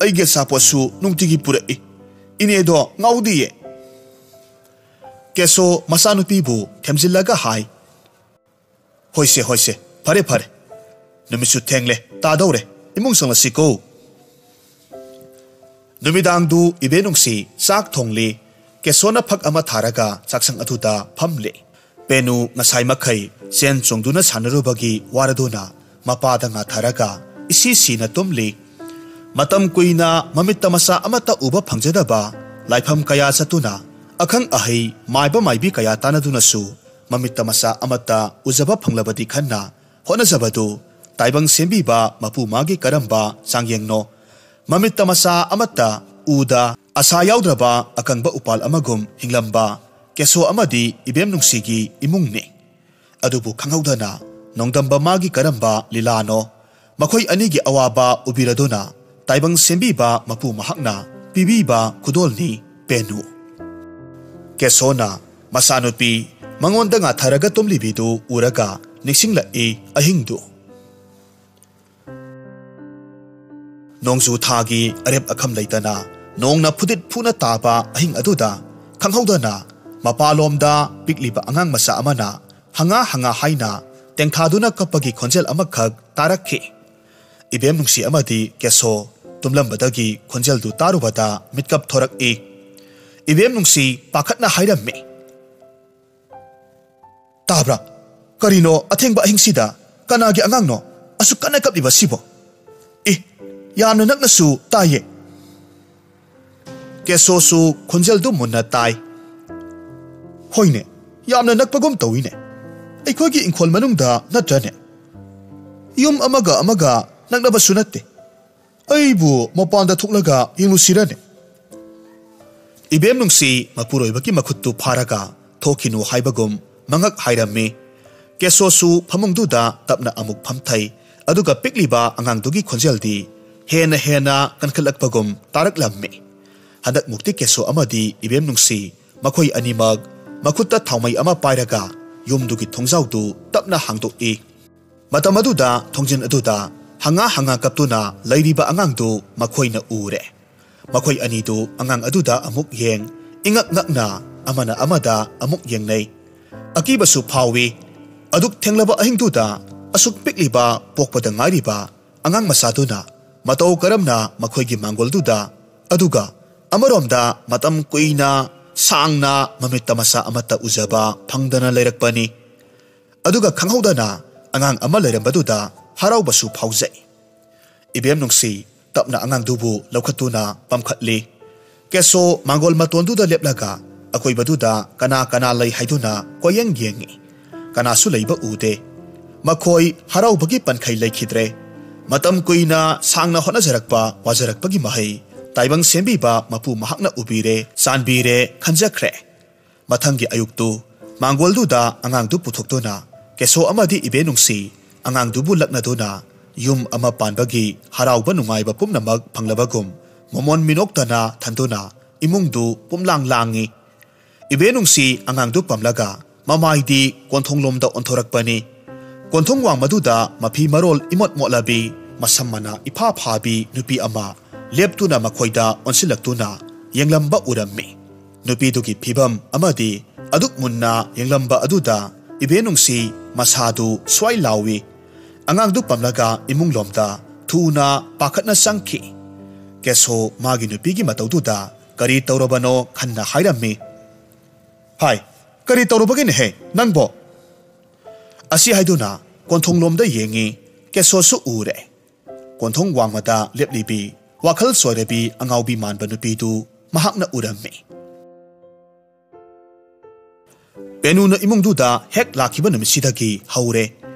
ꯑꯩꯒꯤ ꯑꯆꯥꯄꯣꯠꯁꯨ ꯅꯨꯡꯇꯤꯒꯤ ꯄꯨꯔꯛꯏ꯫ ꯏꯅꯦꯗꯣ ꯉꯥꯎꯗꯤꯌꯦ꯫" ꯀꯦꯁꯣ ꯃꯆꯥꯅꯨꯄꯤꯕꯨ ꯊꯦꯝꯖꯤꯜꯂꯒ ꯍꯥꯏ, "ꯍꯣꯏꯁꯦ, ꯍꯣꯏꯁꯦ, ꯐꯔꯦ, ꯐꯔꯦ꯫ "ꯅꯨꯃꯤꯠꯁꯨ ꯊꯦꯡꯂꯦ, ꯇꯥꯗꯧꯔꯦ, ꯏꯃꯨꯡ ꯆꯪꯂꯁꯤꯀꯣ꯫" ꯅꯨꯃꯤꯗꯥꯡꯗꯨ ꯏꯕꯦꯟꯅꯨꯡꯁꯤ ꯆꯥꯛ ꯊꯣꯡꯂꯤ꯫ ꯀꯦꯁꯣꯅ ꯐꯛ ꯑꯃ ꯊꯥꯔꯒ ꯆꯥꯛꯁꯪ ꯑꯗꯨꯗ ꯐꯝꯂꯤ꯫ ꯄꯦꯅꯨ ꯉꯁꯥꯏ ꯃꯈꯩ ꯆꯦꯟ ꯆꯣꯡꯗꯨꯅ ꯁꯥꯟꯅꯔꯨꯕꯒꯤ ꯋꯥꯔꯗꯨꯅ ꯃꯄꯥꯗ ꯉꯥꯊꯔꯒ ꯏꯁꯤ ꯁꯤꯅ ꯇꯨꯝꯂꯤ꯫ ꯃꯇꯝ ꯀꯨꯏꯅ ꯃꯃꯤꯠꯇ ꯃꯆꯥ ꯑꯃꯠꯇ ꯎꯕ ꯐꯪꯖꯗꯕ ꯂꯥꯏꯐꯝ ꯀꯌꯥ ꯆꯠꯇꯨꯅ, ꯑꯈꯪ ꯑꯍꯩ ꯃꯥꯏꯕ ꯃꯥꯏꯕꯤ ꯀꯌꯥ ꯇꯥꯟꯅꯗꯨꯅꯁꯨ ꯃꯃꯤꯠꯇ ꯃꯆꯥ ꯑꯃꯠꯇ ꯎꯖꯕ ꯐꯪꯂꯕꯗꯤ ꯈꯟꯅ ꯍꯣꯠꯅꯖꯕꯗꯨ ꯇꯥꯏꯕꯪ ꯁꯦꯝꯕꯤꯕ ꯃꯄꯨ ꯃꯥꯒꯤ ꯀꯔꯝꯕ ꯆꯥꯡꯌꯦꯡꯅꯣ? ꯃꯃꯤꯠꯇ ꯃꯆꯥ ꯑꯃꯠꯇ ꯎꯗ, ꯑꯁꯥ ꯌꯥꯎꯗ꯭ꯔꯕ ꯑꯀꯪꯕ ꯎꯄꯥꯜ ꯑꯃꯒꯨꯝ ꯍꯤꯡꯂꯝꯕ ꯀꯦꯁꯣ ꯑꯃꯗꯤ ꯏꯕꯦꯝ ꯅꯨꯡꯁꯤꯒꯤ ꯏꯃꯨꯡꯅꯤ꯫ ꯑꯗꯨꯕꯨ ꯈꯪꯍꯧꯗꯅ ꯅꯣꯡꯗꯝꯕ ꯃꯥꯒꯤ ꯀꯔꯝꯕ ꯂꯤꯂꯥꯅꯣ? ꯃꯈꯣꯏ ꯑꯅꯤꯒꯤ ꯑꯋꯥꯕ ꯎꯕꯤꯔꯗꯨꯅ ꯇꯥꯏꯕꯪ ꯁꯦꯝꯕꯤꯕ ꯃꯄꯨ ꯃꯍꯥꯛꯅ ꯄꯤꯕꯤꯕ ꯈꯨꯗꯣꯜꯅꯤ ꯄꯦꯅꯨ꯫ ꯀꯦꯁꯣꯅ ꯃꯆꯥꯅꯨꯄꯤ ꯃꯉꯣꯟꯗ ꯉꯥꯊꯔꯒ ꯇꯨꯝꯂꯤꯕꯤꯗꯨ ꯎꯔꯒ ꯅꯤꯡꯁꯤꯡꯂꯛꯏ ꯑꯍꯤꯡꯗꯨ꯫ ꯅꯣꯡꯖꯨ ꯊꯥꯒꯤ ꯑꯔꯦꯞ ꯑꯈꯝ ꯂꯩꯇꯅ ꯅꯣꯡꯅ ꯐꯨꯗꯤꯠ ꯐꯨꯅ ꯇꯥꯕ ꯑꯍꯤꯡ ꯑꯗꯨꯗ ꯈꯪꯍꯧꯗꯅ ꯃꯄꯥꯂꯣꯝꯗ ꯄꯤꯛꯂꯤꯕ ꯑꯉꯥꯡ ꯃꯆꯥ ꯑꯃꯅ ꯍꯪꯉꯥ ꯍꯪꯉꯥ ꯍꯥꯏꯅ ꯇꯦꯡꯊꯥꯗꯨꯅ ꯀꯞꯄꯒꯤ ꯈꯣꯟꯖꯦꯜ ꯑꯃꯈꯛ ꯇꯥꯔꯛꯈꯤ꯫ ꯏꯕꯦꯝ ꯅꯨꯡꯁꯤ ꯑꯃꯗꯤ ꯀꯦꯁꯣ ꯇꯨꯝꯂꯝꯕꯗꯒꯤ ꯈꯣꯟꯖꯦꯜꯗꯨ ꯇꯥꯔꯨꯕꯗ ꯃꯤꯠꯀꯞ ꯊꯣꯔꯛꯏ꯫ ꯏꯕꯦꯝ ꯅꯨꯡꯁꯤ ꯄꯥꯈꯠꯅ ꯍꯥꯏꯔꯝꯃꯤ, "ꯇꯥꯕ꯭ꯔꯥ? ꯀꯔꯤꯅꯣ ꯑꯊꯦꯡꯕ ꯑꯍꯤꯡꯁꯤꯗ? ꯀꯅꯥꯒꯤ ꯑꯉꯥꯡꯅꯣ ꯑꯁꯨꯛ ꯀꯟꯅ ꯀꯞꯂꯤꯕꯁꯤꯕꯣ? ꯑꯦ, ꯌꯥꯝꯅ ꯅꯛꯅꯁꯨ ꯇꯥꯏꯌꯦ꯫" ꯀꯦꯁꯣꯁꯨ ꯈꯣꯟꯖꯦꯜꯗꯨ ꯃꯨꯟꯅ ꯇꯥꯏ꯫ "ꯍꯣꯏꯅꯦ, ꯌꯥꯝꯅ ꯅꯛꯄꯒꯨꯝ ꯇꯧꯏꯅꯦ꯫ ꯑꯩꯈꯣꯏꯒꯤ ꯏꯪꯈꯣꯜ ꯃꯅꯨꯡꯗ ꯅꯠꯇ꯭ꯔꯅꯦ? ꯌꯨꯝ ꯑꯃꯒ ꯑꯃꯒ ꯅꯛꯅꯕꯁꯨ ꯅꯠꯇꯦ꯫ ꯑꯩꯕꯨ ꯃꯄꯥꯟꯗ ꯊꯣꯛꯂꯒ ꯌꯦꯡꯂꯨꯁꯤꯔꯅꯦ?" ꯏꯕꯦꯝ ꯅꯨꯡꯁꯤ ꯃꯄꯨꯔꯣꯏꯕꯒꯤ ꯃꯈꯨꯠꯇꯨ ꯐꯥꯔꯒ ꯊꯣꯛꯈꯤꯅꯨ ꯍꯥꯏꯕꯒꯨꯝ ꯃꯉꯛ ꯍꯥꯏꯔꯝꯃꯤ꯫ ꯀꯦꯁꯣꯁꯨ ꯐꯃꯨꯡꯗꯨꯗ ꯇꯞꯅ ꯑꯃꯨꯛ ꯐꯝꯊꯩ꯫ ꯑꯗꯨꯒ ꯄꯤꯛꯂꯤꯕ ꯑꯉꯥꯡꯗꯨꯒꯤ ꯈꯣꯟꯖꯦꯜꯗꯤ ꯍꯦꯟꯅ ꯍꯦꯟꯅ ꯀꯟꯈꯠꯂꯛꯄꯒꯨꯝ ꯇꯥꯔꯛꯂꯝꯃꯤ꯫ ꯍꯟꯗꯛꯃꯨꯛꯇꯤ ꯀꯦꯁꯣ ꯑꯃꯗꯤ ꯏꯕꯦꯝ ꯅꯨꯡꯁꯤ ꯃꯈꯣꯏ ꯑꯅꯤꯃꯛ ꯃꯈꯨꯠꯇ ꯊꯥꯎꯃꯩ ꯑꯃ ꯄꯥꯏꯔꯒ ꯌꯨꯝꯗꯨꯒꯤ ꯊꯣꯡꯖꯥꯎꯗꯨ ꯇꯞꯅ ꯍꯥꯡꯗꯣꯛꯏ꯫ ꯃꯇꯝ ꯑꯗꯨꯗ ꯊꯣꯡꯖꯤꯟ ꯑꯗꯨꯗ ꯍꯪꯉꯥ ꯍꯪꯉꯥ ꯀꯞꯇꯨꯅ ꯂꯩꯔꯤꯕ ꯑꯉꯥꯡꯗꯨ ꯃꯈꯣꯏꯅ ꯎꯔꯦ꯫ ꯃꯈꯣꯏ ꯑꯅꯤꯗꯨ ꯑꯉꯥꯡ ꯑꯗꯨꯗ ꯑꯃꯨꯛ ꯌꯦꯡ, ꯏꯉꯛ ꯉꯛꯅ ꯑꯃꯅ ꯑꯃꯗ ꯑꯃꯨꯛ ꯌꯦꯡꯅꯩ꯫ ꯑꯀꯤꯕꯁꯨ ꯐꯥꯎꯏ꯫ ꯑꯗꯨꯛ ꯊꯦꯡꯂꯕ ꯑꯍꯤꯡꯗꯨꯗ ꯑꯁꯨꯛ ꯄꯤꯛꯂꯤꯕ, ꯄꯣꯛꯄꯗ ꯉꯥꯏꯔꯤꯕ ꯑꯉꯥꯡ ꯃꯆꯥꯗꯨꯅ ꯃꯇꯧ ꯀꯔꯝꯅ ꯃꯈꯣꯏꯒꯤ ꯃꯥꯡꯒꯣꯜꯗꯨꯗ, ꯑꯗꯨꯒ ꯑꯃꯔꯣꯝꯗ ꯃꯇꯝ ꯀꯨꯏꯅ, ꯁꯥꯡꯅ ꯃꯃꯤꯠ ꯇꯃꯁꯥ ꯑꯃꯠꯇ ꯎꯖꯕ ꯐꯪꯗꯅ ꯂꯩꯔꯛꯄꯅꯤ꯫ ꯑꯗꯨꯒ ꯈꯪꯍꯧꯗꯅ ꯑꯉꯥꯡ ꯑꯃ ꯂꯩꯔꯝꯕꯗꯨꯗ ꯍꯔꯥꯎꯕꯁꯨ ꯐꯥꯎꯖꯩ꯫ ꯏꯕꯦꯝ ꯅꯨꯡꯁꯤ ꯇꯞꯅ ꯑꯉꯥꯡꯗꯨꯕꯨ ꯂꯧꯈꯠꯇꯨꯅ ꯄꯝꯈꯠꯂꯤ꯫ ꯀꯦꯁꯣ ꯃꯥꯡꯒꯣꯜ ꯃꯇꯣꯟꯗꯨꯗ ꯂꯦꯞꯂꯒ ꯑꯀꯣꯏꯕꯗꯨꯗ ꯀꯅꯥ ꯀꯅꯥ ꯂꯩ ꯍꯥꯏꯗꯨꯅ ꯀꯣꯏꯌꯦꯡ ꯌꯦꯡꯉꯤ꯫ ꯀꯅꯥꯁꯨ ꯂꯩꯕ ꯎꯗꯦ꯫ ꯃꯈꯣꯏ ꯍꯔꯥꯎꯕꯒꯤ ꯄꯟꯈꯩ ꯂꯩꯈꯤꯗ꯭ꯔꯦ꯫ ꯃꯇꯝ ꯀꯨꯏꯅ ꯁꯥꯡꯅ ꯍꯣꯠꯅꯖꯔꯛꯄ, ꯋꯥꯖꯔꯛꯄꯒꯤ ꯃꯍꯩ ꯇꯥꯏꯕꯪ ꯁꯦꯝꯕꯤꯕ ꯃꯄꯨ ꯃꯍꯥꯛꯅ ꯎꯕꯤꯔꯦ, ꯆꯥꯟꯕꯤꯔꯦ, ꯈꯟꯖꯈ꯭ꯔꯦ꯫ ꯃꯊꯪꯒꯤ ꯑꯌꯨꯛꯇꯨ ꯃꯥꯡꯒꯣꯜꯗꯨꯗ ꯑꯉꯥꯡꯗꯨ ꯄꯨꯊꯣꯛꯇꯨꯅ ꯀꯦꯁꯣ ꯑꯃꯗꯤ ꯏꯕꯦ ꯅꯨꯡꯁꯤ ꯑꯉꯥꯡꯗꯨꯕꯨ ꯂꯛꯅꯗꯨꯅ ꯌꯨꯝ ꯑꯃ ꯄꯥꯟꯕꯒꯤ ꯍꯔꯥꯎꯕ ꯅꯨꯡꯉꯥꯏꯕ ꯄꯨꯝꯅꯃꯛ ꯐꯪꯂꯕꯒꯨꯝ ꯃꯃꯣꯟ ꯃꯤꯅꯣꯛꯇꯅ ꯊꯟꯗꯨꯅ ꯏꯃꯨꯡꯗꯨ ꯄꯨꯝꯂꯥꯡ ꯂꯥꯡꯉꯤ꯫ ꯏꯕꯦ ꯅꯨꯡꯁꯤ ꯑꯉꯥꯡꯗꯨ ꯄꯝꯂꯒ ꯃꯃꯥꯏꯗꯤ ꯀꯣꯟꯊꯣꯡꯂꯣꯝꯗ ꯑꯣꯟꯊꯣꯔꯛꯄꯅꯤ꯫ ꯀꯣꯟꯊꯣꯡ ꯋꯥꯡꯃꯗꯨꯗ ꯃꯐꯤ ꯃꯔꯣꯜ ꯏꯃꯣꯠ ꯃꯣꯠꯂꯕꯤ, ꯃꯁꯝ ꯃꯅꯥ ꯏꯐꯥ ꯐꯥꯕꯤ ꯅꯨꯄꯤ ꯑꯃ ꯂꯦꯞꯇꯨꯅ ꯃꯈꯣꯏꯗ ꯑꯣꯟꯁꯤꯜꯂꯛꯇꯨꯅ ꯌꯦꯡꯂꯝꯕ ꯎꯔꯝꯃꯤ꯫ ꯅꯨꯄꯤꯗꯨꯒꯤ ꯐꯤꯕꯝ ꯑꯃꯗꯤ ꯑꯗꯨꯛ ꯃꯨꯟꯅ ꯌꯦꯡꯂꯝꯕ ꯑꯗꯨꯗ ꯏꯕꯦ ꯅꯨꯡꯁꯤ ꯃꯁꯥꯗꯨ ꯁ꯭ꯋꯥꯏ ꯂꯥꯎꯏ꯫ ꯑꯉꯥꯡꯗꯨ ꯄꯝꯂꯒ ꯏꯃꯨꯡꯂꯣꯝꯗ ꯊꯨꯅ ꯄꯥꯈꯠꯅ ꯆꯪꯈꯤ꯫ ꯀꯦꯁꯣ ꯃꯥꯒꯤ ꯅꯨꯄꯤꯒꯤ ꯃꯇꯧꯗꯨꯗ ꯀꯔꯤ ꯇꯧꯔꯕꯅꯣ ꯈꯟꯅ ꯍꯥꯏꯔꯝꯃꯤ꯫ "ꯍꯥꯏ, ꯀꯔꯤ ꯇꯧꯔꯨꯕꯒꯤꯅꯦꯍꯦ ꯅꯪꯕꯣ?" ꯑꯁꯤ ꯍꯥꯏꯗꯨꯅ ꯀꯣꯟꯊꯣꯡꯂꯣꯝꯗ ꯌꯦꯡꯉꯤ꯫ ꯀꯦꯁꯣꯁꯨ ꯎꯔꯦ꯫ ꯀꯣꯟꯊꯣꯡ ꯋꯥꯡꯃꯗ ꯂꯦꯞꯂꯤꯕꯤ ꯋꯥꯈꯜ ꯆꯣꯏꯔꯕꯤ ꯑꯉꯥꯎꯕꯤ ꯃꯥꯟꯕ ꯅꯨꯄꯤꯗꯨ ꯃꯍꯥꯛꯅ ꯎꯔꯝꯃꯤ꯫ ꯄꯦꯅꯨꯅ ꯏꯃꯨꯡꯗꯨꯗ ꯍꯦꯛ ꯂꯥꯛꯈꯤꯕ ꯅꯨꯃꯤꯠꯁꯤꯗꯒꯤ ꯍꯧꯔꯦ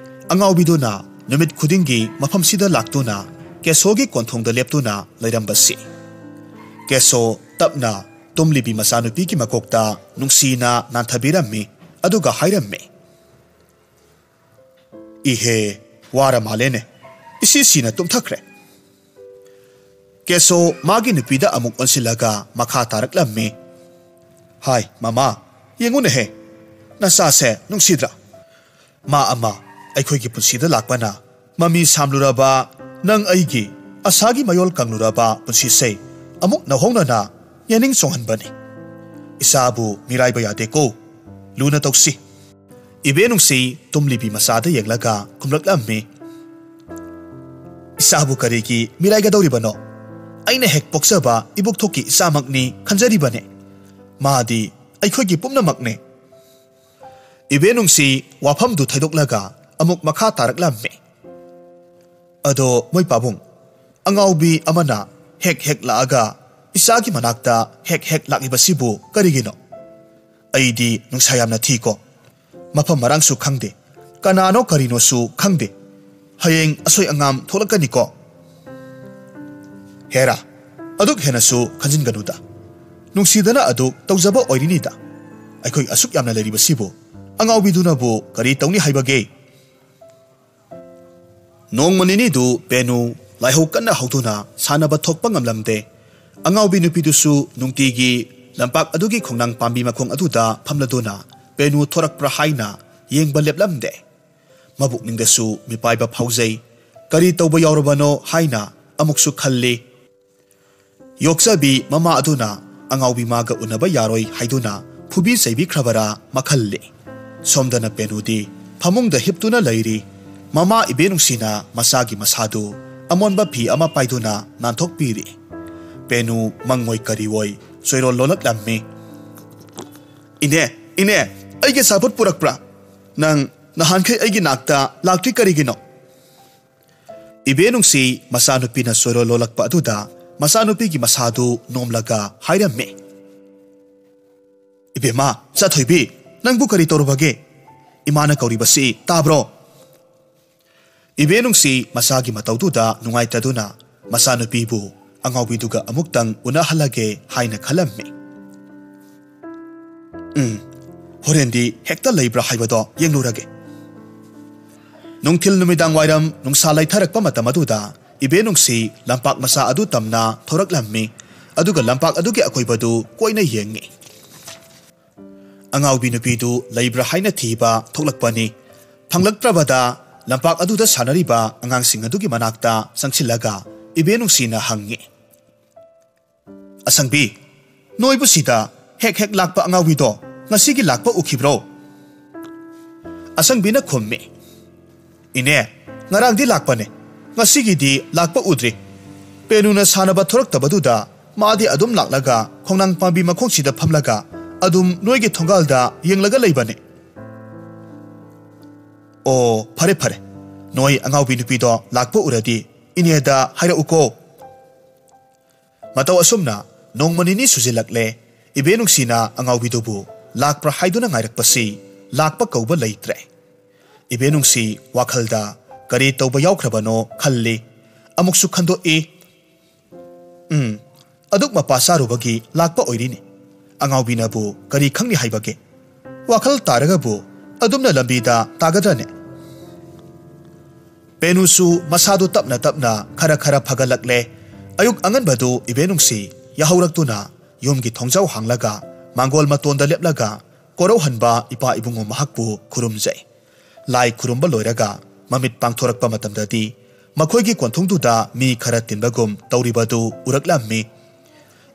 ꯑꯉꯥꯎꯕꯤꯗꯨꯅ ꯅꯨꯃꯤꯠ ꯈꯨꯗꯤꯡꯒꯤ ꯃꯐꯝꯁꯤꯗ ꯂꯥꯛꯇꯨꯅ ꯀꯦꯁꯣꯒꯤ ꯀꯣꯟꯊꯣꯡꯗ ꯂꯦꯞꯇꯨꯅ ꯂꯩꯔꯝꯕꯁꯤ꯫ ꯀꯦꯁꯣ ꯇꯞꯅ ꯇꯨꯝꯂꯤꯕꯤ ꯃꯆꯥꯅꯨꯄꯤꯒꯤ ꯃꯀꯣꯛꯇ ꯅꯨꯡꯁꯤꯅ ꯅꯥꯟꯊꯕꯤꯔꯝꯃꯤ, ꯑꯗꯨꯒ ꯍꯥꯏꯔꯝꯃꯤ, "ꯏꯍꯦ, ꯋꯥꯔ ꯃꯥꯜꯂꯦꯅꯦ, ꯏꯁꯤ ꯁꯤꯅ ꯇꯨꯝꯊꯈ꯭ꯔꯦ"꯫ ꯀꯦꯁꯣ ꯃꯥꯒꯤ ꯅꯨꯄꯤꯗ ꯑꯃꯨꯛ ꯑꯣꯟꯁꯤꯜꯂꯒ ꯃꯈꯥ ꯇꯥꯔꯛꯂꯝꯃꯤ, "ꯍꯥꯏ ꯃꯃꯥ, ꯌꯦꯡꯉꯨꯅꯦꯍꯦ, ꯅꯆꯥꯁꯦ ꯅꯨꯡꯁꯤꯗ꯭ꯔꯥ? ꯃꯥ ꯑꯃ ꯑꯩꯈꯣꯏꯒꯤ ꯄꯨꯟꯁꯤꯗ ꯂꯥꯛꯄꯅ ꯃꯃꯤ ꯁꯥꯝꯂꯨꯔꯕ ꯅꯪ ꯑꯩꯒꯤ ꯑꯁꯥꯒꯤ ꯃꯌꯣꯜ ꯀꯪꯂꯨꯔꯕ ꯄꯨꯟꯁꯤꯁꯦ ꯑꯃꯨꯛ ꯅꯧꯍꯧꯅꯅ ꯌꯥꯅꯤꯡ ꯆꯣꯡꯍꯟꯕꯅꯤ꯫ ꯏꯆꯥꯕꯨ ꯃꯤꯔꯥꯏꯕ ꯌꯥꯗꯦꯀꯣ, ꯂꯨꯅ ꯇꯧꯁꯤ"꯫ ꯏꯕꯦꯅꯨꯡꯁꯤ ꯇꯨꯝꯂꯤꯕꯤ ꯃꯆꯥꯗ ꯌꯦꯡꯂꯒ ꯈꯨꯝꯂꯛꯂꯝꯃꯤ, "ꯏꯆꯥꯕꯨ ꯀꯔꯤꯒꯤ ꯃꯤꯔꯥꯏꯒꯗꯧꯔꯤꯕꯅꯣ? ꯑꯩꯅ ꯍꯦꯛ ꯄꯣꯛꯆꯕ ꯏꯕꯣꯛꯊꯣꯛꯀꯤ ꯏꯆꯥꯃꯛꯅꯤ ꯈꯟꯖꯔꯤꯕꯅꯦ꯫ ꯃꯥꯗꯤ ꯑꯩꯈꯣꯏꯒꯤ ꯄꯨꯝꯅꯃꯛꯅꯦ꯫" ꯏꯕꯦꯅꯨꯡꯁꯤ ꯋꯥꯐꯝꯗꯨ ꯊꯩꯗꯣꯛꯂꯒ ꯑꯃꯨꯛ ꯃꯈꯥ ꯇꯥꯔꯛꯂꯝꯃꯤ, "ꯑꯗꯣ ꯃꯣꯏ ꯄꯥꯕꯨꯡ, ꯑꯉꯥꯎꯕꯤ ꯑꯃꯅ ꯍꯦꯛ ꯍꯦꯛ ꯂꯥꯛꯑꯒ ꯏꯆꯥꯒꯤ ꯃꯅꯥꯛꯇ ꯍꯦꯛ ꯍꯦꯛ ꯂꯥꯛꯂꯤꯕꯁꯤꯕꯨ ꯀꯔꯤꯒꯤꯅꯣ? ꯑꯩꯗꯤ ꯅꯨꯡꯁꯥ ꯌꯥꯝꯅ ꯊꯤꯀꯣ꯫ ꯃꯐꯝ ꯃꯔꯥꯡꯁꯨ ꯈꯪꯗꯦ, ꯀꯅꯥꯅꯣ ꯀꯔꯤꯅꯣꯁꯨ ꯈꯪꯗꯦ꯫ ꯍꯌꯦꯡ ꯑꯁꯣꯏ ꯑꯉꯥꯝ ꯊꯣꯛꯂꯛꯀꯅꯤꯀꯣ꯫" "ꯍꯦꯔꯥ, ꯑꯗꯨꯛ ꯍꯦꯟꯅꯁꯨ ꯈꯟꯖꯤꯟꯒꯅꯨꯗ꯫ ꯅꯨꯡꯁꯤꯗꯅ ꯑꯗꯨꯛ ꯇꯧꯖꯕ ꯑꯣꯏꯔꯤꯅꯤꯗ꯫ ꯑꯩꯈꯣꯏ ꯑꯁꯨꯛ ꯌꯥꯝꯅ ꯂꯩꯔꯤꯕꯁꯤꯕꯨ ꯑꯉꯥꯎꯕꯤꯗꯨꯅꯕꯨ ꯀꯔꯤ ꯇꯧꯅꯤ ꯍꯥꯏꯕꯒꯦ?" ꯅꯣꯡꯃ ꯅꯤꯅꯤꯗꯨ ꯄꯦꯅꯨ ꯂꯥꯏꯍꯧ ꯀꯟꯅ ꯍꯧꯗꯨꯅ ꯁꯥꯟꯅꯕ ꯊꯣꯛꯄ ꯉꯝꯂꯝꯗꯦ꯫ ꯑꯉꯥꯎꯕꯤ ꯅꯨꯄꯤꯗꯨꯁꯨ ꯅꯨꯡꯇꯤꯒꯤ ꯂꯝꯄꯥꯛ ꯑꯗꯨꯒꯤ ꯈꯣꯡꯅꯥꯡ ꯄꯥꯝꯕꯤ ꯃꯈꯣꯡ ꯑꯗꯨꯗ ꯐꯝꯂꯗꯨꯅ ꯄꯦꯅꯨ ꯊꯣꯔꯛꯄ꯭ꯔꯥ ꯍꯥꯏꯅ ꯌꯦꯡꯕ ꯂꯦꯞꯂꯝꯗꯦ꯫ ꯃꯕꯨꯛꯅꯤꯡꯗꯁꯨ ꯃꯤꯄꯥꯏꯕ ꯐꯥꯎꯖꯩ꯫ ꯀꯔꯤ ꯇꯧꯕ ꯌꯥꯎꯔꯕꯅꯣ ꯍꯥꯏꯅ ꯑꯃꯨꯛꯁꯨ ꯈꯜꯂꯤ꯫ ꯌꯣꯛꯆꯕꯤ ꯃꯃꯥ ꯑꯗꯨꯅ ꯑꯉꯥꯎꯕꯤ ꯃꯥꯒ ꯎꯅꯕ ꯌꯥꯔꯣꯏ ꯍꯥꯏꯗꯨꯅ ꯐꯨꯕꯤ ꯆꯩꯕꯤꯈ꯭ꯔꯕꯔꯥ ꯃꯈꯜꯂꯤ꯫ ꯁꯣꯝꯗꯅ ꯄꯦꯅꯨꯗꯤ ꯐꯃꯨꯡꯗ ꯍꯤꯞꯇꯨꯅ ꯂꯩꯔꯤ꯫ ꯃꯃꯥ ꯏꯕꯦꯅꯨꯡꯁꯤꯅ ꯃꯆꯥꯒꯤ ꯃꯁꯥꯗꯨ ꯑꯃꯣꯟꯕ ꯐꯤ ꯑꯃ ꯄꯥꯏꯗꯨꯅ ꯅꯥꯟꯊꯣꯛꯄꯤꯔꯤ꯫ ꯄꯦꯅꯨ ꯃꯪꯑꯣꯏ ꯀꯔꯤꯑꯣꯏ ꯆꯣꯏꯔꯣꯜ ꯂꯣꯜꯂꯛꯂꯝꯃꯤ꯫ "ꯏꯅꯦ, ꯏꯅꯦ, ꯑꯩꯒꯤ ꯑꯆꯥꯄꯣꯠ ꯄꯨꯔꯛꯄ꯭ꯔꯥ? ꯅꯪ ꯅꯍꯥꯟꯈꯩ ꯑꯩꯒꯤ ꯅꯥꯛꯇ ꯂꯥꯛꯇ꯭ꯔꯤ ꯀꯔꯤꯒꯤꯅꯣ?" ꯏꯕꯦꯅꯨꯡꯁꯤ ꯃꯆꯥꯅꯨꯄꯤꯅ ꯆꯣꯏꯔꯣꯜ ꯂꯣꯜꯂꯛꯄ ꯑꯗꯨꯗ ꯃꯆꯥꯅꯨꯄꯤꯒꯤ ꯃꯁꯥꯗꯨ ꯅꯣꯝꯂꯒ ꯍꯥꯏꯔꯝꯃꯤ, "ꯏꯕꯦꯝꯃ, ꯆꯥꯊꯣꯏꯕꯤ, ꯅꯪꯕꯨ ꯀꯔꯤ ꯇꯧꯔꯕꯒꯦ? ꯏꯃꯥꯅ ꯀꯧꯔꯤꯕꯁꯤ ꯇꯥꯕ꯭ꯔꯣ?" ꯏꯕꯦꯅꯨꯡꯁꯤ ꯃꯆꯥꯒꯤ ꯃꯇꯧꯗꯨꯗ ꯅꯨꯡꯉꯥꯏꯇꯗꯨꯅ ꯃꯆꯥꯅꯨꯄꯤꯕꯨ ꯑꯉꯥꯎꯕꯤꯗꯨꯒ ꯑꯃꯨꯛꯇꯪ ꯎꯅꯍꯜꯂꯒꯦ ꯍꯥꯏꯅ ꯈꯜꯂꯝꯃꯤ꯫ "ꯎꯝ, ꯍꯣꯔꯦꯟꯗꯤ ꯍꯦꯛꯇ ꯂꯩꯕ꯭ꯔꯥ ꯍꯥꯏꯕꯗꯣ ꯌꯦꯡꯂꯨꯔꯒꯦ꯫" ꯅꯨꯡꯊꯤꯜ ꯅꯨꯃꯤꯗꯥꯡ ꯋꯥꯏꯔꯝ ꯅꯨꯡꯁꯥ ꯂꯩꯊꯔꯛꯄ ꯃꯇꯝ ꯑꯗꯨꯗ ꯏꯕꯦꯅꯨꯡꯁꯤ ꯂꯝꯄꯥꯛ ꯃꯆꯥ ꯑꯗꯨ ꯇꯝꯅ ꯊꯣꯔꯛꯂꯝꯃꯤ꯫ ꯑꯗꯨꯒ ꯂꯝꯄꯥꯛ ꯑꯗꯨꯒꯤ ꯑꯀꯣꯏꯕꯗꯨ ꯀꯣꯏꯅ ꯌꯦꯡꯉꯤ꯫ ꯑꯉꯥꯎꯕꯤ ꯅꯨꯄꯤꯗꯨ ꯂꯩꯕ꯭ꯔꯥ ꯍꯥꯏꯅ ꯊꯤꯕ ꯊꯣꯛꯂꯛꯄꯅꯤ꯫ ꯐꯪꯂꯛꯇ꯭ꯔꯕꯗ ꯂꯝꯄꯥꯛ ꯑꯗꯨꯗ ꯁꯥꯟꯅꯔꯤꯕ ꯑꯉꯥꯡꯁꯤꯡ ꯑꯗꯨꯒꯤ ꯃꯅꯥꯛꯇ ꯆꯪꯁꯤꯜꯂꯒ ꯏꯕꯦꯅꯨꯡꯁꯤꯅ ꯍꯪꯉꯤ, "ꯑꯁꯪꯕꯤ, ꯅꯣꯏꯕꯨ ꯁꯤꯗ ꯍꯦꯛ ꯍꯦꯛ ꯂꯥꯛꯄ ꯑꯉꯥꯎꯕꯤꯗꯣ ꯉꯁꯤꯒꯤ ꯂꯥꯛꯄ ꯎꯈꯤꯕ꯭ꯔꯣ?" ꯑꯁꯪꯕꯤꯅ ꯈꯨꯝꯃꯤ, "ꯏꯅꯦ, ꯉꯔꯥꯡꯗꯤ ꯂꯥꯛꯄꯅꯦ, ꯉꯁꯤꯒꯤꯗꯤ ꯂꯥꯛꯄ ꯎꯗ꯭ꯔꯤ꯫ ꯄꯦꯅꯨꯅ ꯁꯥꯟꯅꯕ ꯊꯣꯔꯛꯇꯕꯗꯨꯗ ꯃꯥꯗꯤ ꯑꯗꯨꯝ ꯂꯥꯛꯂꯒ ꯈꯣꯡꯅꯥꯡ ꯄꯥꯝꯕꯤ ꯃꯈꯣꯡꯁꯤꯗ ꯐꯝꯂꯒ ꯑꯗꯨꯝ ꯅꯣꯏꯒꯤ ꯊꯣꯡꯒꯥꯜꯗ ꯌꯦꯡꯂꯒ ꯂꯩꯕꯅꯦ꯫" "ꯑꯣ, ꯐꯔꯦ ꯐꯔꯦ, ꯅꯣꯏ ꯑꯉꯥꯎꯕꯤ ꯅꯨꯄꯤꯗꯣ ꯂꯥꯛꯄ ꯎꯔꯗꯤ ꯏꯅꯦꯗ ꯍꯥꯏꯔꯛꯎꯀꯣ꯫" ꯃꯇꯧ ꯑꯁꯨꯝꯅ ꯅꯣꯡꯃ ꯅꯤꯅꯤ ꯁꯨꯖꯤꯜꯂꯛꯂꯦ꯫ ꯏꯕꯦꯟꯅꯨꯡꯁꯤꯅ ꯑꯉꯥꯎꯕꯤꯗꯨꯕꯨ ꯂꯥꯛꯄ꯭ꯔꯥ ꯍꯥꯏꯗꯨꯅ ꯉꯥꯏꯔꯛꯄꯁꯤ ꯂꯥꯛꯄ ꯀꯧꯕ ꯂꯩꯇ꯭ꯔꯦ꯫ ꯏꯕꯦꯟꯅꯨꯡꯁꯤ ꯋꯥꯈꯜꯗ ꯀꯔꯤ ꯇꯧꯕ ꯌꯥꯎꯈ꯭ꯔꯕꯅꯣ ꯈꯜꯂꯤ꯫ ꯑꯃꯨꯛꯁꯨ ꯈꯟꯗꯣꯛꯏ, "ꯎꯝ, ꯑꯗꯨꯛ ꯃꯄꯥ ꯆꯥꯔꯨꯕꯒꯤ ꯂꯥꯛꯄ ꯑꯣꯏꯔꯤꯅꯤ꯫ ꯑꯉꯥꯎꯕꯤꯅꯕꯨ ꯀꯔꯤ ꯈꯪꯅꯤ ꯍꯥꯏꯕꯒꯦ? ꯋꯥꯈꯜ ꯇꯥꯔꯒꯕꯨ ꯑꯗꯨꯝꯅ ꯂꯝꯕꯤꯗ ꯇꯥꯒꯗ꯭ꯔꯅꯦ?" ꯄꯦꯅꯨꯁꯨ ꯃꯁꯥꯗꯨ ꯇꯞꯅ ꯇꯞꯅ ꯈꯔ ꯈꯔ ꯐꯒꯠꯂꯛꯂꯦ꯫ ꯑꯌꯨꯛ ꯑꯉꯟꯕꯗꯨ ꯏꯕꯦꯟꯅꯨꯡꯁꯤ ꯌꯥꯍꯧꯔꯛꯇꯨꯅ ꯌꯨꯝꯒꯤ ꯊꯣꯡꯖꯥꯎ ꯍꯥꯡꯂꯒ ꯃꯥꯡꯒꯣꯜ ꯃꯇꯣꯟꯗ ꯂꯦꯞꯂꯒ ꯀꯣꯔꯧꯍꯟꯕ ꯏꯄꯥ ꯏꯕꯨꯡꯉꯣ ꯃꯍꯥꯛꯄꯨ ꯈꯨꯔꯨꯝꯖꯩ꯫ ꯂꯥꯏ ꯈꯨꯔꯨꯝꯕ ꯂꯣꯏꯔꯒ ꯃꯃꯤꯠ ꯄꯥꯡꯊꯣꯔꯛꯄ ꯃꯇꯝꯗꯗꯤ ꯃꯈꯣꯏꯒꯤ ꯀꯣꯟꯊꯣꯡꯗꯨꯗ ꯃꯤ ꯈꯔ ꯇꯤꯟꯕꯒꯨꯝ ꯇꯧꯔꯤꯕꯗꯨ ꯎꯔꯛꯂꯝꯃꯤ꯫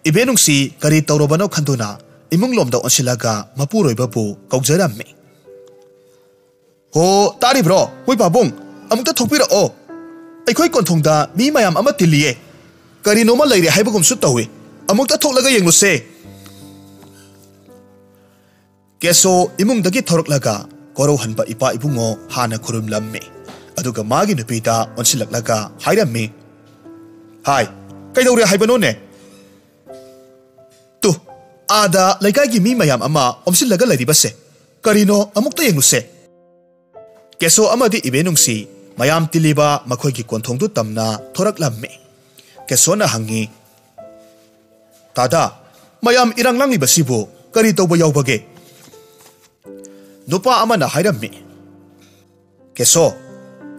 ꯏꯕꯦꯟꯅꯨꯡꯁꯤ ꯀꯔꯤ ꯇꯧꯔꯕꯅꯣ ꯈꯟꯗꯨꯅ ꯏꯃꯨꯡꯂꯣꯝꯗ ꯑꯣꯟꯁꯤꯜꯂꯒ ꯃꯄꯨꯔꯣꯏꯕꯕꯨ ꯀꯧꯖꯔꯝꯃꯤ꯫ "ꯍꯣ, ꯇꯥꯔꯤꯕ꯭ꯔꯣ, ꯃꯣꯏ ꯄꯥꯕꯨꯡ? ꯑꯃꯨꯛꯇ ꯊꯣꯛꯄꯤꯔꯛꯑꯣ꯫ ꯑꯩꯈꯣꯏ ꯀꯣꯟꯊꯣꯡꯗ ꯃꯤ ꯃꯌꯥꯝ ꯑꯃ ꯇꯤꯜꯂꯤꯌꯦ꯫ ꯀꯔꯤꯅꯣꯃ ꯂꯩꯔꯦ ꯍꯥꯏꯕꯒꯨꯝꯁꯨ ꯇꯧꯏ꯫ ꯑꯃꯨꯛꯇ ꯊꯣꯛꯂꯒ ꯌꯦꯡꯂꯨꯁꯦ꯫" ꯀꯦꯁꯣ ꯏꯃꯨꯡꯗꯒꯤ ꯊꯣꯔꯛꯂꯒ ꯀꯣꯔꯧꯍꯟꯕ ꯏꯄꯥ ꯏꯕꯨꯡꯉꯣ ꯍꯥꯟꯅ ꯈꯨꯔꯨꯝꯂꯝꯃꯤ꯫ ꯑꯗꯨꯒ ꯃꯥꯒꯤ ꯅꯨꯄꯤꯗ ꯑꯣꯟꯁꯤꯜꯂꯛꯂꯒ ꯍꯥꯏꯔꯝꯃꯤ, "ꯍꯥꯏ, ꯀꯩꯗꯧꯔꯦ ꯍꯥꯏꯕꯅꯣꯅꯦ? ꯇꯨ, ꯑꯥꯗ ꯂꯩꯀꯥꯏꯒꯤ ꯃꯤ ꯃꯌꯥꯝ ꯑꯃ ꯑꯣꯝꯁꯤꯜꯂꯒ ꯂꯩꯔꯤꯕꯁꯦ ꯀꯔꯤꯅꯣ? ꯑꯃꯨꯛꯇ ꯌꯦꯡꯂꯨꯁꯦ꯫" ꯀꯦꯁꯣ ꯑꯃꯗꯤ ꯏꯕꯦꯟꯅꯨꯡꯁꯤ ꯃꯌꯥꯝ ꯇꯤꯜꯂꯤꯕ ꯃꯈꯣꯏꯒꯤ ꯀꯣꯟꯊꯣꯡꯗꯨ ꯇꯝꯅ ꯊꯣꯔꯛꯂꯝꯃꯤ꯫ ꯀꯦꯁꯣꯅ ꯍꯪꯉꯤ, "ꯇꯥꯗꯥ, ꯃꯌꯥꯝ ꯏꯔꯥꯡ ꯂꯥꯡꯂꯤꯕꯁꯤꯕꯨ ꯀꯔꯤ ꯇꯧꯕ ꯌꯥꯎꯕꯒꯦ?" ꯅꯨꯄꯥ ꯑꯃꯅ ꯍꯥꯏꯔꯝꯃꯤ, "ꯀꯦꯁꯣ,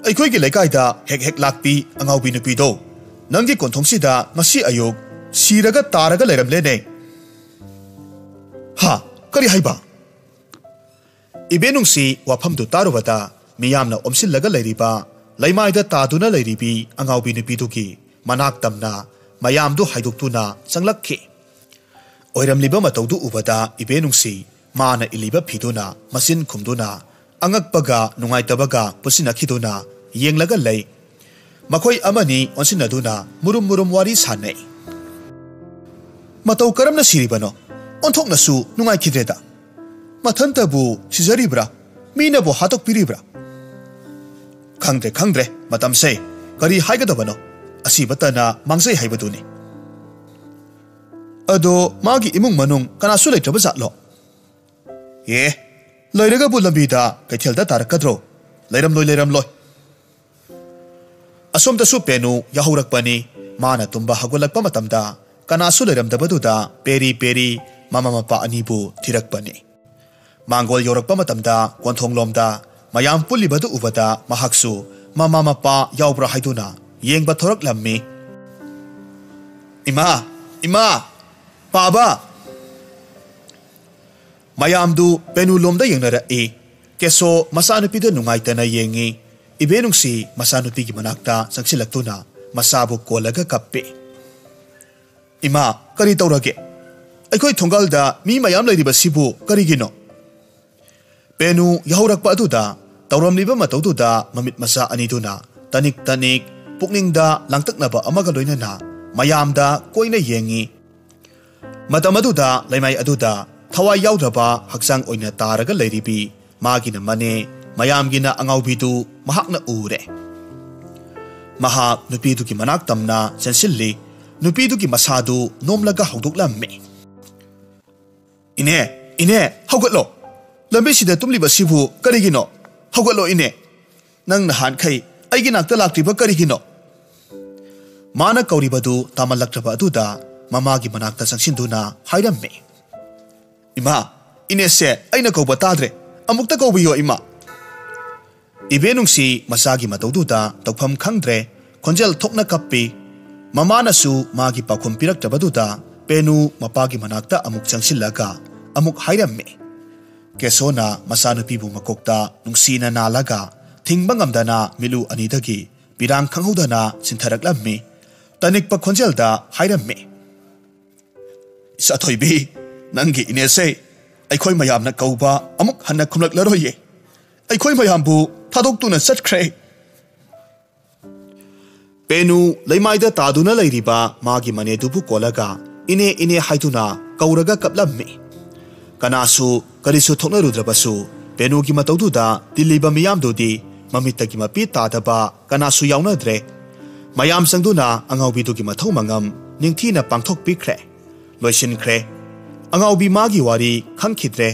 ꯑꯩꯈꯣꯏꯒꯤ ꯂꯩꯀꯥꯏꯗ ꯍꯦꯛ ꯍꯦꯛ ꯂꯥꯛꯄꯤ ꯑꯉꯥꯎꯕꯤ ꯅꯨꯄꯤꯗꯣ ꯅꯪꯒꯤ ꯀꯣꯟꯊꯣꯡꯁꯤꯗ ꯉꯁꯤ ꯑꯌꯨꯛ ꯁꯤꯔꯒ ꯇꯥꯔꯒ ꯂꯩꯔꯝꯂꯦꯅꯦ꯫" "ꯍꯥ? ꯀꯔꯤ ꯍꯥꯏꯕ?" ꯏꯕꯦꯟꯅꯨꯡꯁꯤ ꯋꯥꯐꯝꯗꯨ ꯇꯥꯔꯨꯕꯗ ꯃꯤꯌꯥꯝꯅ ꯑꯣꯝꯁꯤꯜꯂꯒ ꯂꯩꯔꯤꯕ ꯂꯩꯃꯥꯏꯗ ꯇꯥꯗꯨꯅ ꯂꯩꯔꯤꯕꯤ ꯑꯉꯥꯎꯕꯤ ꯅꯨꯄꯤꯗꯨꯒꯤ ꯃꯅꯥꯛ ꯇꯝꯅ ꯃꯌꯥꯝꯗꯨ ꯍꯥꯏꯗꯣꯛꯇꯨꯅ ꯆꯪꯂꯛꯈꯤ꯫ ꯑꯣꯏꯔꯝꯂꯤꯕ ꯃꯇꯧꯗꯨ ꯎꯕꯗ ꯏꯕꯦꯟꯅꯨꯡꯁꯤ ꯃꯥꯅ ꯏꯜꯂꯤꯕ ꯐꯤꯗꯨꯅ ꯃꯆꯤꯟ ꯈꯨꯝꯗꯨꯅ ꯑꯉꯛꯄꯒ ꯅꯨꯡꯉꯥꯏꯇꯕꯒ ꯄꯨꯟꯁꯤꯟꯅꯈꯤꯗꯨꯅ ꯌꯦꯡꯂꯒ ꯂꯩ꯫ ꯃꯈꯣꯏ ꯑꯃꯅꯤ ꯑꯣꯟꯁꯤꯟꯅꯗꯨꯅ ꯃꯨꯔꯨꯝ ꯃꯨꯔꯨꯝ ꯋꯥꯔꯤ ꯁꯥꯟꯅꯩ꯫ "ꯃꯇꯧ ꯀꯔꯝꯅ ꯁꯤꯔꯤꯕꯅꯣ? ꯑꯣꯟꯊꯣꯛꯅꯁꯨ ꯅꯨꯡꯉꯥꯏꯈꯤꯗ꯭ꯔꯦꯗ꯫ ꯃꯊꯟꯇꯕꯨ ꯁꯤꯖꯔꯤꯕ꯭ꯔꯥ? ꯃꯤꯅꯕꯨ ꯍꯥꯠꯇꯣꯛꯄꯤꯔꯤꯕ꯭ꯔꯥ? ꯈꯪꯗ꯭ꯔꯦ, ꯈꯪꯗ꯭ꯔꯦ, ꯃꯇꯝꯁꯦ꯫ ꯀꯔꯤ ꯍꯥꯏꯒꯗꯕꯅꯣ? ꯑꯁꯤꯕꯇꯅ ꯃꯥꯡꯖꯩ ꯍꯥꯏꯕꯗꯨꯅꯤ꯫ ꯑꯗꯣ ꯃꯥꯒꯤ ꯏꯃꯨꯡ ꯃꯅꯨꯡ ꯀꯅꯥꯁꯨ ꯂꯩꯇ꯭ꯔꯕ ꯖꯥꯠꯂꯣ?" "ꯑꯦ, ꯂꯩꯔꯒꯕꯨ ꯂꯝꯕꯤꯗ ꯀꯩꯊꯦꯜꯗ ꯇꯥꯔꯛꯀꯗ꯭ꯔꯣ? ꯂꯩꯔꯝꯂꯣꯏ, ꯂꯩꯔꯝꯂꯣꯏ꯫" ꯑꯁꯣꯝꯗꯁꯨ ꯄꯦꯅꯨ ꯌꯥꯍꯧꯔꯛꯄꯅꯤ꯫ ꯃꯥꯅ ꯇꯨꯝꯕ ꯍꯧꯒꯠꯂꯛꯄ ꯃꯇꯝꯗ ꯀꯅꯥꯁꯨ ꯂꯩꯔꯝꯗꯕꯗꯨꯗ ꯄꯦꯔꯤ ꯄꯦꯔꯤ ꯃꯃꯥ ꯃꯄꯥ ꯑꯅꯤꯕꯨ ꯊꯤꯔꯛꯄꯅꯤ꯫ ꯃꯥꯡꯒꯣꯜ ꯌꯧꯔꯛꯄ ꯃꯇꯝꯗ ꯀꯣꯟꯊꯣꯡꯂꯣꯝꯗ ꯃꯌꯥꯝ ꯄꯨꯜꯂꯤꯕꯗꯨ ꯎꯕꯗ ꯃꯍꯥꯛꯁꯨ ꯃꯃꯥ ꯃꯄꯥ ꯌꯥꯎꯕ꯭ꯔꯥ ꯍꯥꯏꯗꯨꯅ ꯌꯦꯡꯕ ꯊꯣꯔꯛꯂꯝꯃꯤ꯫ "ꯏꯃꯥ, ꯏꯃꯥ, ꯄꯥꯕ!" ꯃꯌꯥꯝꯗꯨ ꯄꯦꯅꯨꯂꯣꯝꯗ ꯌꯦꯡꯅꯔꯛꯏ꯫ ꯀꯦꯁꯣ ꯃꯆꯥꯅꯨꯄꯤꯗ ꯅꯨꯡꯉꯥꯏꯇꯅ ꯌꯦꯡꯉꯤ꯫ ꯏꯕꯦꯅꯨꯡꯁꯤ ꯃꯆꯥꯅꯨꯄꯤꯒꯤ ꯃꯅꯥꯛꯇ ꯆꯪꯁꯤꯜꯂꯛꯇꯨꯅ ꯃꯆꯥꯕꯨ ꯀꯣꯜꯂꯒ ꯀꯞꯄꯤ꯫ "ꯏꯃꯥ, ꯀꯔꯤ ꯇꯧꯔꯒꯦ? ꯑꯩꯈꯣꯏ ꯊꯣꯡꯒꯥꯜꯗ ꯃꯤ ꯃꯌꯥꯝ ꯂꯩꯔꯤꯕꯁꯤꯕꯨ ꯀꯔꯤꯒꯤꯅꯣ?" ꯄꯦꯅꯨ ꯌꯥꯍꯧꯔꯛꯄ ꯑꯗꯨꯗ ꯇꯧꯔꯝꯂꯤꯕ ꯃꯇꯧꯗꯨꯗ ꯃꯃꯤꯠ ꯃꯆꯥ ꯑꯅꯤꯗꯨꯅ ꯇꯅꯤꯛ ꯇꯅꯤꯛ ꯄꯨꯛꯅꯤꯡꯗ ꯂꯥꯡꯇꯛꯅꯕ ꯑꯃꯒ ꯂꯣꯏꯅꯅ ꯃꯌꯥꯝꯗ ꯀꯣꯏꯅ ꯌꯦꯡꯉꯤ꯫ ꯃꯇꯝ ꯑꯗꯨꯗ ꯂꯩꯃꯥꯏ ꯑꯗꯨꯗ ꯊꯋꯥꯏ ꯌꯥꯎꯗ꯭ꯔꯕ ꯍꯛꯆꯥꯡ ꯑꯣꯏꯅ ꯇꯥꯔꯒ ꯂꯩꯔꯤꯕꯤ ꯃꯥꯒꯤꯅ ꯃꯅꯦ, ꯃꯌꯥꯝꯒꯤꯅ ꯑꯉꯥꯎꯕꯤꯗꯨ ꯃꯍꯥꯛꯅ ꯎꯔꯦ꯫ ꯃꯍꯥꯛ ꯅꯨꯄꯤꯗꯨꯒꯤ ꯃꯅꯥꯛ ꯇꯝꯅ ꯆꯦꯟꯁꯤꯜꯂꯤ꯫ ꯅꯨꯄꯤꯗꯨꯒꯤ ꯃꯁꯥꯗꯨ ꯅꯣꯝꯂꯒ ꯍꯧꯗꯣꯛꯂꯝꯃꯤ꯫ "ꯏꯅꯦ, ꯏꯅꯦ, ꯍꯧꯒꯠꯂꯣ! ꯂꯝꯕꯤꯁꯤꯗ ꯇꯨꯝꯂꯤꯕꯁꯤꯕꯨ ꯀꯔꯤꯒꯤꯅꯣ? ꯍꯧꯒꯠꯂꯣ, ꯏꯅꯦ! ꯅꯪ ꯅꯍꯥꯟꯈꯩ ꯑꯩꯒꯤ ꯅꯥꯛꯇ ꯂꯥꯛꯇ꯭ꯔꯤꯕ ꯀꯔꯤꯒꯤꯅꯣ?" ꯃꯥꯅ ꯀꯧꯔꯤꯕꯗꯨ ꯇꯥꯃꯜꯂꯛꯇ꯭ꯔꯕ ꯑꯗꯨꯗ ꯃꯃꯥꯒꯤ ꯃꯅꯥꯛꯇ ꯆꯪꯁꯤꯟꯗꯨꯅ ꯍꯥꯏꯔꯝꯃꯤ꯫ "ꯏꯃꯥ, ꯏꯅꯦꯁꯦ ꯑꯩꯅ ꯀꯧꯕ ꯇꯥꯗ꯭ꯔꯦ꯫ ꯑꯃꯨꯛꯇ ꯀꯧꯕꯤꯌꯣ, ꯏꯃꯥ!" ꯏꯕꯦꯅꯨꯡꯁꯤ ꯃꯆꯥꯒꯤ ꯃꯇꯧꯗꯨꯗ ꯇꯧꯐꯝ ꯈꯪꯗ꯭ꯔꯦ꯫ ꯈꯣꯟꯖꯦꯜ ꯊꯣꯛꯅ ꯀꯞꯄꯤ꯫ ꯃꯃꯥꯅꯁꯨ ꯃꯥꯒꯤ ꯄꯥꯎꯈꯨꯝ ꯄꯤꯔꯛꯇ꯭ꯔꯕꯗꯨꯗ ꯄꯦꯅꯨ ꯃꯄꯥꯒꯤ ꯃꯅꯥꯛꯇ ꯑꯃꯨꯛ ꯆꯪꯁꯤꯜꯂꯒ ꯑꯃꯨꯛ ꯍꯥꯏꯔꯝꯃꯤ꯫ ꯀꯦꯁꯣꯅ ꯃꯆꯥꯅꯨꯄꯤꯕꯨ ꯃꯀꯣꯛꯇ ꯅꯨꯡꯁꯤꯅ ꯅꯥꯜꯂꯒ ꯊꯤꯡꯕ ꯉꯝꯗꯅ ꯃꯤꯠꯂꯨ ꯑꯅꯤꯗꯒꯤ ꯄꯤꯔꯥꯡ ꯈꯪꯍꯧꯗꯅ ꯆꯤꯟꯊꯔꯛꯂꯝꯃꯤ꯫ ꯇꯅꯤꯛꯄ ꯈꯣꯟꯖꯦꯜꯗ ꯍꯥꯏꯔꯝꯃꯤ, "ꯏꯆꯥꯊꯣꯏꯕꯤ, ꯅꯪꯒꯤ ꯏꯅꯦꯁꯦ ꯑꯩꯈꯣꯏ ꯃꯌꯥꯝꯅ ꯀꯧꯕ ꯑꯃꯨꯛ ꯍꯟꯅ ꯈꯨꯝꯂꯛꯂꯔꯣꯏꯌꯦ꯫ ꯑꯩꯈꯣꯏ ꯃꯌꯥꯝꯕꯨ ꯊꯥꯗꯣꯛꯇꯨꯅ ꯆꯠꯈ꯭ꯔꯦ꯫ ꯄꯦꯅꯨ ꯂꯩꯃꯥꯏꯗ ꯇꯥꯗꯨꯅ ꯂꯩꯔꯤꯕ ꯃꯥꯒꯤ ꯃꯅꯦꯗꯨꯕꯨ ꯀꯣꯜꯂꯒ "ꯏꯅꯦ, ꯏꯅꯦ" ꯍꯥꯏꯗꯨꯅ ꯀꯧꯔꯒ ꯀꯞꯂꯝꯃꯤ꯫ ꯀꯅꯥꯁꯨ ꯀꯔꯤꯁꯨ ꯊꯣꯛꯅꯔꯨꯗ꯭ꯔꯕꯁꯨ, ꯄꯦꯅꯨꯒꯤ ꯃꯇꯧꯗꯨꯗ ꯇꯤꯜꯂꯤꯕ ꯃꯤꯌꯥꯝꯗꯨꯗꯤ ꯃꯃꯤꯠꯇꯒꯤ ꯃꯄꯤ ꯇꯥꯗꯕ ꯀꯅꯥꯁꯨ ꯌꯥꯎꯅꯗ꯭ꯔꯦ꯫ ꯃꯌꯥꯝ ꯆꯪꯗꯨꯅ ꯑꯉꯥꯎꯕꯤꯗꯨꯒꯤ ꯃꯊꯧ ꯃꯉꯝ ꯅꯤꯡꯊꯤꯅ ꯄꯥꯡꯊꯣꯛꯄꯤꯈ꯭ꯔꯦ꯫ ꯂꯣꯏꯁꯤꯟꯈ꯭ꯔꯦ꯫ ꯑꯉꯥꯎꯕꯤ ꯃꯥꯒꯤ ꯋꯥꯔꯤ ꯈꯪꯈꯤꯗ꯭ꯔꯦ꯫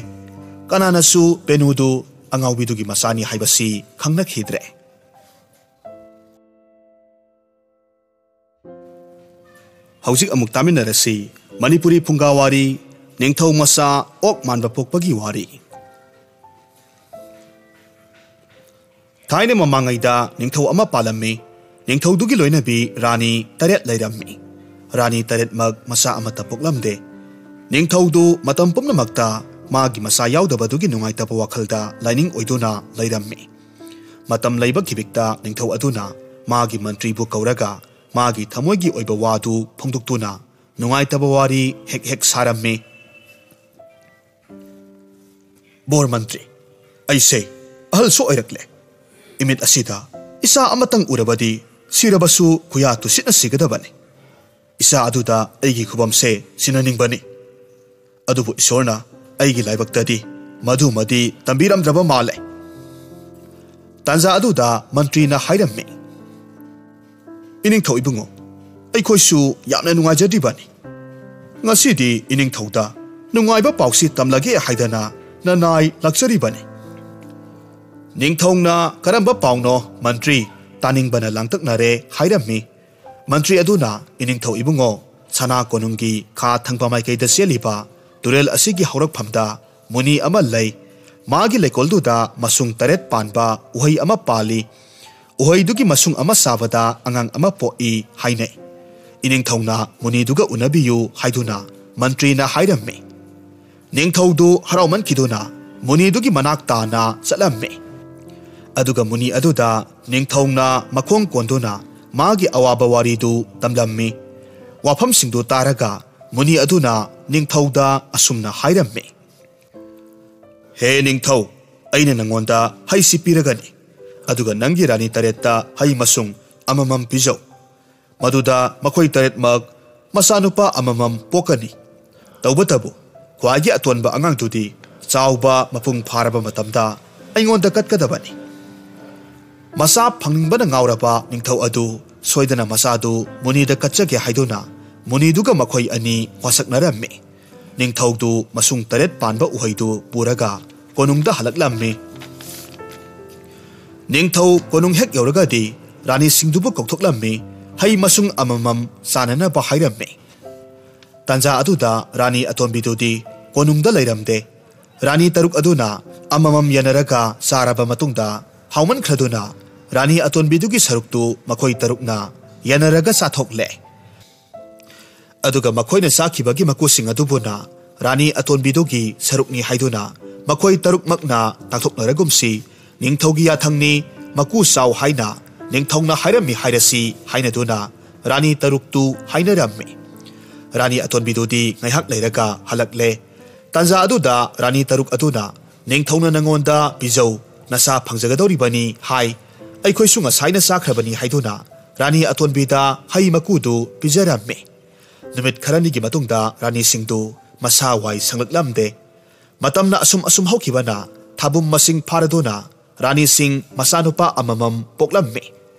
ꯀꯅꯥꯅꯁꯨ ꯄꯦꯅꯨꯗꯨ ꯑꯉꯥꯎꯕꯤꯗꯨꯒꯤ ꯃꯆꯥꯅꯤ ꯍꯥꯏꯕꯁꯤ ꯈꯪꯅꯈꯤꯗ꯭ꯔꯦ꯫ ꯍꯧꯖꯤꯛ ꯑꯃꯨꯛ ꯇꯥꯃꯤꯟꯅꯔꯁꯤ ꯃꯅꯤꯄꯨꯔꯤ ꯐꯨꯡꯒꯥꯋꯥꯔꯤ, ꯅꯤꯡꯊꯧ ꯃꯆꯥ ꯑꯣꯛ ꯃꯥꯟꯕ ꯄꯣꯛꯄꯒꯤ ꯋꯥꯔꯤ꯫ ꯊꯥꯏꯅ ꯃꯃꯥꯡꯉꯩꯗ ꯅꯤꯡꯊꯧ ꯑꯃ ꯄꯥꯜꯂꯝꯃꯤ꯫ ꯅꯤꯡꯊꯧꯗꯨꯒꯤ ꯂꯣꯏꯅꯕꯤ ꯔꯥꯅꯤ ꯇꯔꯦꯠ ꯂꯩꯔꯝꯃꯤ꯫ ꯔꯥꯅꯤ ꯇꯔꯦꯠꯃꯛ ꯃꯆꯥ ꯑꯃꯠꯇ ꯄꯣꯛꯂꯝꯗꯦ꯫ ꯅꯤꯡꯊꯧꯗꯨ ꯃꯇꯝ ꯄꯨꯝꯅꯃꯛꯇ ꯃꯥꯒꯤ ꯃꯆꯥ ꯌꯥꯎꯗꯕꯗꯨꯒꯤ ꯅꯨꯡꯉꯥꯏꯇꯕ ꯋꯥꯈꯜꯗ ꯂꯥꯏꯅꯤꯡ ꯑꯣꯏꯗꯨꯅ ꯂꯩꯔꯝꯃꯤ꯫ ꯃꯇꯝ ꯂꯩꯕ ꯈꯤꯕꯤꯛꯇ ꯅꯤꯡꯊꯧ ꯑꯗꯨꯅ ꯃꯥꯒꯤ ꯃꯟꯇ꯭ꯔꯤꯕꯨ ꯀꯧꯔꯒ ꯃꯥꯒꯤ ꯊꯃꯣꯏꯒꯤ ꯑꯣꯏꯕ ꯋꯥꯗꯨ ꯐꯣꯡꯗꯣꯛꯇꯨꯅ ꯅꯨꯡꯉꯥꯏꯇꯕ ꯋꯥꯔꯤ ꯍꯦꯛ ꯍꯦꯛ ꯁꯥꯔꯝꯃꯤ꯫ "ꯕꯣꯔ ꯃꯟꯇ꯭ꯔꯤ, ꯑꯩꯁꯦ ꯑꯍꯜꯁꯨ ꯑꯣꯏꯔꯛꯂꯦ꯫ ꯏꯃꯤꯠ ꯑꯁꯤꯗ ꯏꯆꯥ ꯑꯃꯇꯪ ꯎꯔꯕꯗꯤ ꯁꯤꯔꯕꯁꯨ ꯈꯨꯌꯥ ꯇꯨꯁꯤꯠꯅ ꯁꯤꯒꯗꯕꯅꯤ꯫ ꯏꯆꯥ ꯑꯗꯨꯗ ꯑꯩꯒꯤ ꯈꯨꯕꯝꯁꯦ ꯁꯤꯟꯅꯅꯤꯡꯕꯅꯤ꯫ ꯑꯗꯨꯕꯨ ꯏꯁꯣꯔꯅ ꯑꯩꯒꯤ ꯂꯥꯏꯕꯛꯇꯗꯤ ꯃꯗꯨꯃꯗꯤ ꯇꯝꯕꯤꯔꯝꯗ꯭ꯔꯕ ꯃꯥꯜꯂꯦ꯫" ꯇꯥꯟꯖꯥ ꯑꯗꯨꯗ ꯃꯟꯇ꯭ꯔꯤꯅ ꯍꯥꯏꯔꯝꯃꯤ, "ꯏꯅꯤꯡꯊꯧ ꯏꯕꯨꯡꯉꯣ, ꯑꯩꯈꯣꯏꯁꯨ ꯌꯥꯝꯅ ꯅꯨꯡꯉꯥꯏꯖꯗ꯭ꯔꯤꯕꯅꯤ꯫ ꯉꯁꯤꯗꯤ ꯏꯅꯤꯡꯊꯧꯗ ꯅꯨꯡꯉꯥꯏꯕ ꯄꯥꯎꯁꯤ ꯇꯝꯂꯒꯦ ꯍꯥꯏꯗꯅ ꯅꯅꯥꯏ ꯂꯥꯛꯆꯔꯤꯕꯅꯤ꯫" "ꯅꯤꯡꯊꯧꯅ ꯀꯔꯝꯕ ꯄꯥꯎꯅꯣ, ꯃꯟꯇ꯭ꯔꯤ? ꯇꯥꯅꯤꯡꯕꯅ ꯂꯥꯡꯇꯛꯅꯔꯦ," ꯍꯥꯏꯔꯝꯃꯤ꯫ ꯃꯟꯇ꯭ꯔꯤ ꯑꯗꯨꯅ, "ꯏꯅꯤꯡꯊꯧ ꯏꯕꯨꯡꯉꯣ, ꯁꯅꯥ ꯀꯣꯅꯨꯡꯒꯤ ꯈꯥ ꯊꯪꯕ ꯃꯥꯏꯀꯩꯗ ꯆꯦꯜꯂꯤꯕ ꯇꯨꯔꯦꯜ ꯑꯁꯤꯒꯤ ꯍꯧꯔꯛꯐꯝꯗ ꯃꯨꯅꯤ ꯑꯃ ꯂꯩ꯫ ꯃꯥꯒꯤ ꯂꯩꯀꯣꯜꯗꯨꯗ ꯃꯁꯨꯡ ꯇꯔꯦꯠ ꯄꯥꯟꯕ ꯎꯍꯩ ꯑꯃ ꯄꯥꯜꯂꯤ꯫ ꯎꯍꯩꯗꯨꯒꯤ ꯃꯁꯨꯡ ꯑꯃ ꯆꯥꯕꯗ ꯑꯉꯥꯡ ꯑꯃ ꯄꯣꯛꯏ ꯍꯥꯏꯅꯩ꯫ ꯏꯅꯤꯡꯊꯧꯅ ꯃꯨꯅꯤꯗꯨꯒ ꯎꯅꯕꯤꯌꯨ" ꯍꯥꯏꯗꯨꯅ ꯃꯟꯇ꯭ꯔꯤꯅ ꯍꯥꯏꯔꯝꯃꯤ꯫ ꯅꯤꯡꯊꯧꯗꯨ ꯍꯔꯥꯎꯃꯟꯈꯤꯗꯨꯅ ꯃꯨꯅꯤꯗꯨꯒꯤ ꯃꯅꯥꯛ ꯇꯥꯅ ꯆꯠꯂꯝꯃꯤ꯫ ꯑꯗꯨꯒ ꯃꯨꯅꯤ ꯑꯗꯨꯗ ꯅꯤꯡꯊꯧꯅ ꯃꯈꯣꯡ ꯀꯣꯟꯗꯨꯅ ꯃꯥꯒꯤ ꯑꯋꯥꯕ ꯋꯥꯔꯤꯗꯨ ꯇꯝꯂꯝꯃꯤ꯫ ꯋꯥꯐꯝꯁꯤꯡꯗꯨ ꯇꯥꯔꯒ ꯃꯨꯅꯤ ꯑꯗꯨꯅ ꯅꯤꯡꯊꯧꯗ ꯑꯁꯨꯝꯅ ꯍꯥꯏꯔꯝꯃꯤ, "ꯍꯦ ꯅꯤꯡꯊꯧ, ꯑꯩꯅ ꯅꯪꯉꯣꯟꯗ ꯍꯩꯁꯤ ꯄꯤꯔꯒꯅꯤ, ꯑꯗꯨꯒ ꯅꯪꯒꯤ ꯔꯥꯅꯤ ꯇꯔꯦꯠꯇ ꯍꯩ ꯃꯁꯨꯡ ꯑꯃꯃꯝ ꯄꯤꯖꯧ꯫ ꯃꯗꯨꯗ ꯃꯈꯣꯏ ꯇꯔꯦꯠꯃꯛ ꯃꯆꯥꯅꯨꯄꯥ ꯑꯃꯃꯝ ꯄꯣꯛꯀꯅꯤ꯫ ꯇꯧꯕꯇꯕꯨ, ꯈ꯭ꯋꯥꯏꯒꯤ ꯑꯇꯣꯟꯕ ꯑꯉꯥꯡꯗꯨꯗꯤ ꯆꯥꯎꯕ ꯃꯄꯨꯡ ꯐꯥꯔꯕ ꯃꯇꯝꯗ ꯑꯩꯉꯣꯟꯗ ꯀꯠꯀꯗꯕꯅꯤ꯫ ꯃꯆꯥ ꯐꯪꯅꯤꯡꯕꯅ ꯉꯥꯎꯔꯕ ꯅꯤꯡꯊꯧ ꯑꯗꯨ ꯁꯣꯏꯗꯅ ꯃꯆꯥꯗꯨ ꯃꯨꯅꯤꯗ ꯀꯠꯆꯒꯦ ꯍꯥꯏꯗꯨꯅ ꯃꯨꯅꯤꯗꯨꯒ ꯃꯈꯣꯏ ꯑꯅꯤ ꯋꯥꯁꯛꯅꯔꯝꯃꯤ꯫ ꯅꯤꯡꯊꯧꯗꯨ ꯃꯁꯨꯡ ꯇꯔꯦꯠ ꯄꯥꯟꯕ ꯎꯍꯩꯗꯨ ꯄꯨꯔꯒ ꯀꯣꯅꯨꯡꯗ ꯍꯜꯂꯛꯂꯝꯃꯤ꯫ ꯅꯤꯡꯊꯧ ꯀꯣꯅꯨꯡ ꯍꯦꯛ ꯌꯧꯔꯒꯗꯤ ꯔꯥꯅꯤꯁꯤꯡꯗꯨꯕꯨ ꯀꯧꯊꯣꯛꯂꯝꯃꯤ, ꯍꯩ ꯃꯁꯨꯡ ꯑꯃꯃꯝ ꯆꯥꯅꯅꯕ ꯍꯥꯏꯔꯝꯃꯤ꯫ ꯇꯥꯟꯖꯥ ꯑꯗꯨꯗ ꯔꯥꯅꯤ ꯑꯇꯣꯟꯕꯤꯗꯨꯗꯤ ꯀꯣꯅꯨꯡꯗ ꯂꯩꯔꯝꯗꯦ꯫ ꯔꯥꯅꯤ ꯇꯔꯨꯛ ꯑꯗꯨꯅ ꯑꯃꯃꯝ ꯌꯥꯅꯔꯒ ꯆꯥꯔꯕ ꯃꯇꯨꯡꯗ, ꯍꯥꯎꯃꯟꯈ꯭ꯔꯗꯨꯅ ꯔꯥꯅꯤ ꯑꯇꯣꯟꯕꯤꯗꯨꯒꯤ ꯁꯔꯨꯛꯇꯨ ꯃꯈꯣꯏ ꯇꯔꯨꯛꯅ ꯌꯥꯅꯔꯒ ꯆꯥꯊꯣꯛꯂꯦ꯫ ꯑꯗꯨꯒ ꯃꯈꯣꯏꯅ ꯆꯥꯈꯤꯕꯒꯤ ꯃꯀꯨꯁꯤꯡ ꯑꯗꯨꯕꯨꯅ ꯔꯥꯅꯤ ꯑꯇꯣꯟꯕꯤꯗꯨꯒꯤ ꯁꯔꯨꯛꯅꯤ ꯍꯥꯏꯗꯨꯅ ꯃꯈꯣꯏ ꯇꯔꯨꯛꯃꯛꯅ ꯇꯥꯊꯣꯛꯅꯔꯒꯨꯝꯁꯤ, ꯅꯤꯡꯊꯧꯒꯤ ꯌꯥꯊꯪꯅꯤ, ꯃꯀꯨ ꯆꯥꯎ ꯍꯥꯏꯅ ꯅꯤꯡꯊꯧꯅ ꯍꯥꯏꯔꯝꯃꯤ ꯍꯥꯏꯔꯁꯤ ꯍꯥꯏꯅꯗꯨꯅ ꯔꯥꯅꯤ ꯇꯔꯨꯛꯇꯨ ꯍꯥꯏꯅꯔꯝꯃꯤ꯫ ꯔꯥꯅꯤ ꯑꯇꯣꯟꯕꯤꯗꯨꯗꯤ ꯉꯥꯏꯍꯥꯛ ꯂꯩꯔꯒ ꯍꯜꯂꯛꯂꯦ꯫ ꯇꯥꯟꯖꯥ ꯑꯗꯨꯗ ꯔꯥꯅꯤ ꯇꯔꯨꯛ ꯑꯗꯨꯅ, "ꯅꯤꯡꯊꯧꯅ ꯅꯉꯣꯟꯗ ꯄꯤꯖꯧ, ꯅꯁꯥ ꯐꯪꯖꯒꯗꯧꯔꯤꯕꯅꯤ ꯍꯥꯏ, ꯑꯩꯈꯣꯏꯁꯨ ꯉꯁꯥꯏꯅ ꯆꯥꯈ꯭ꯔꯕꯅꯤ" ꯍꯥꯏꯗꯨꯅ ꯔꯥꯅꯤ ꯑꯇꯣꯟꯕꯤꯗ ꯍꯩ ꯃꯀꯨꯗꯨ ꯄꯤꯖꯔꯝꯃꯤ꯫ ꯅꯨꯃꯤꯠ ꯈꯔꯅꯤꯒꯤ ꯃꯇꯨꯡꯗ ꯔꯥꯅꯤꯁꯤꯡꯗꯨ ꯃꯁꯥ ꯋꯥꯏ ꯁꯪꯂꯛꯂꯝꯗꯦ꯫ ꯃꯇꯝꯅ ꯑꯁꯨꯝ ꯑꯁꯨꯝ ꯍꯧꯈꯤꯕꯅ ꯊꯥꯕꯨꯝ ꯃꯁꯤꯡ ꯐꯥꯔꯗꯨꯅ ꯔꯥꯅꯤꯁꯤꯡ ꯃꯆꯥꯅꯨꯄꯥ ꯑꯃꯃꯝ ꯄꯣꯛꯂꯝꯃꯤ꯫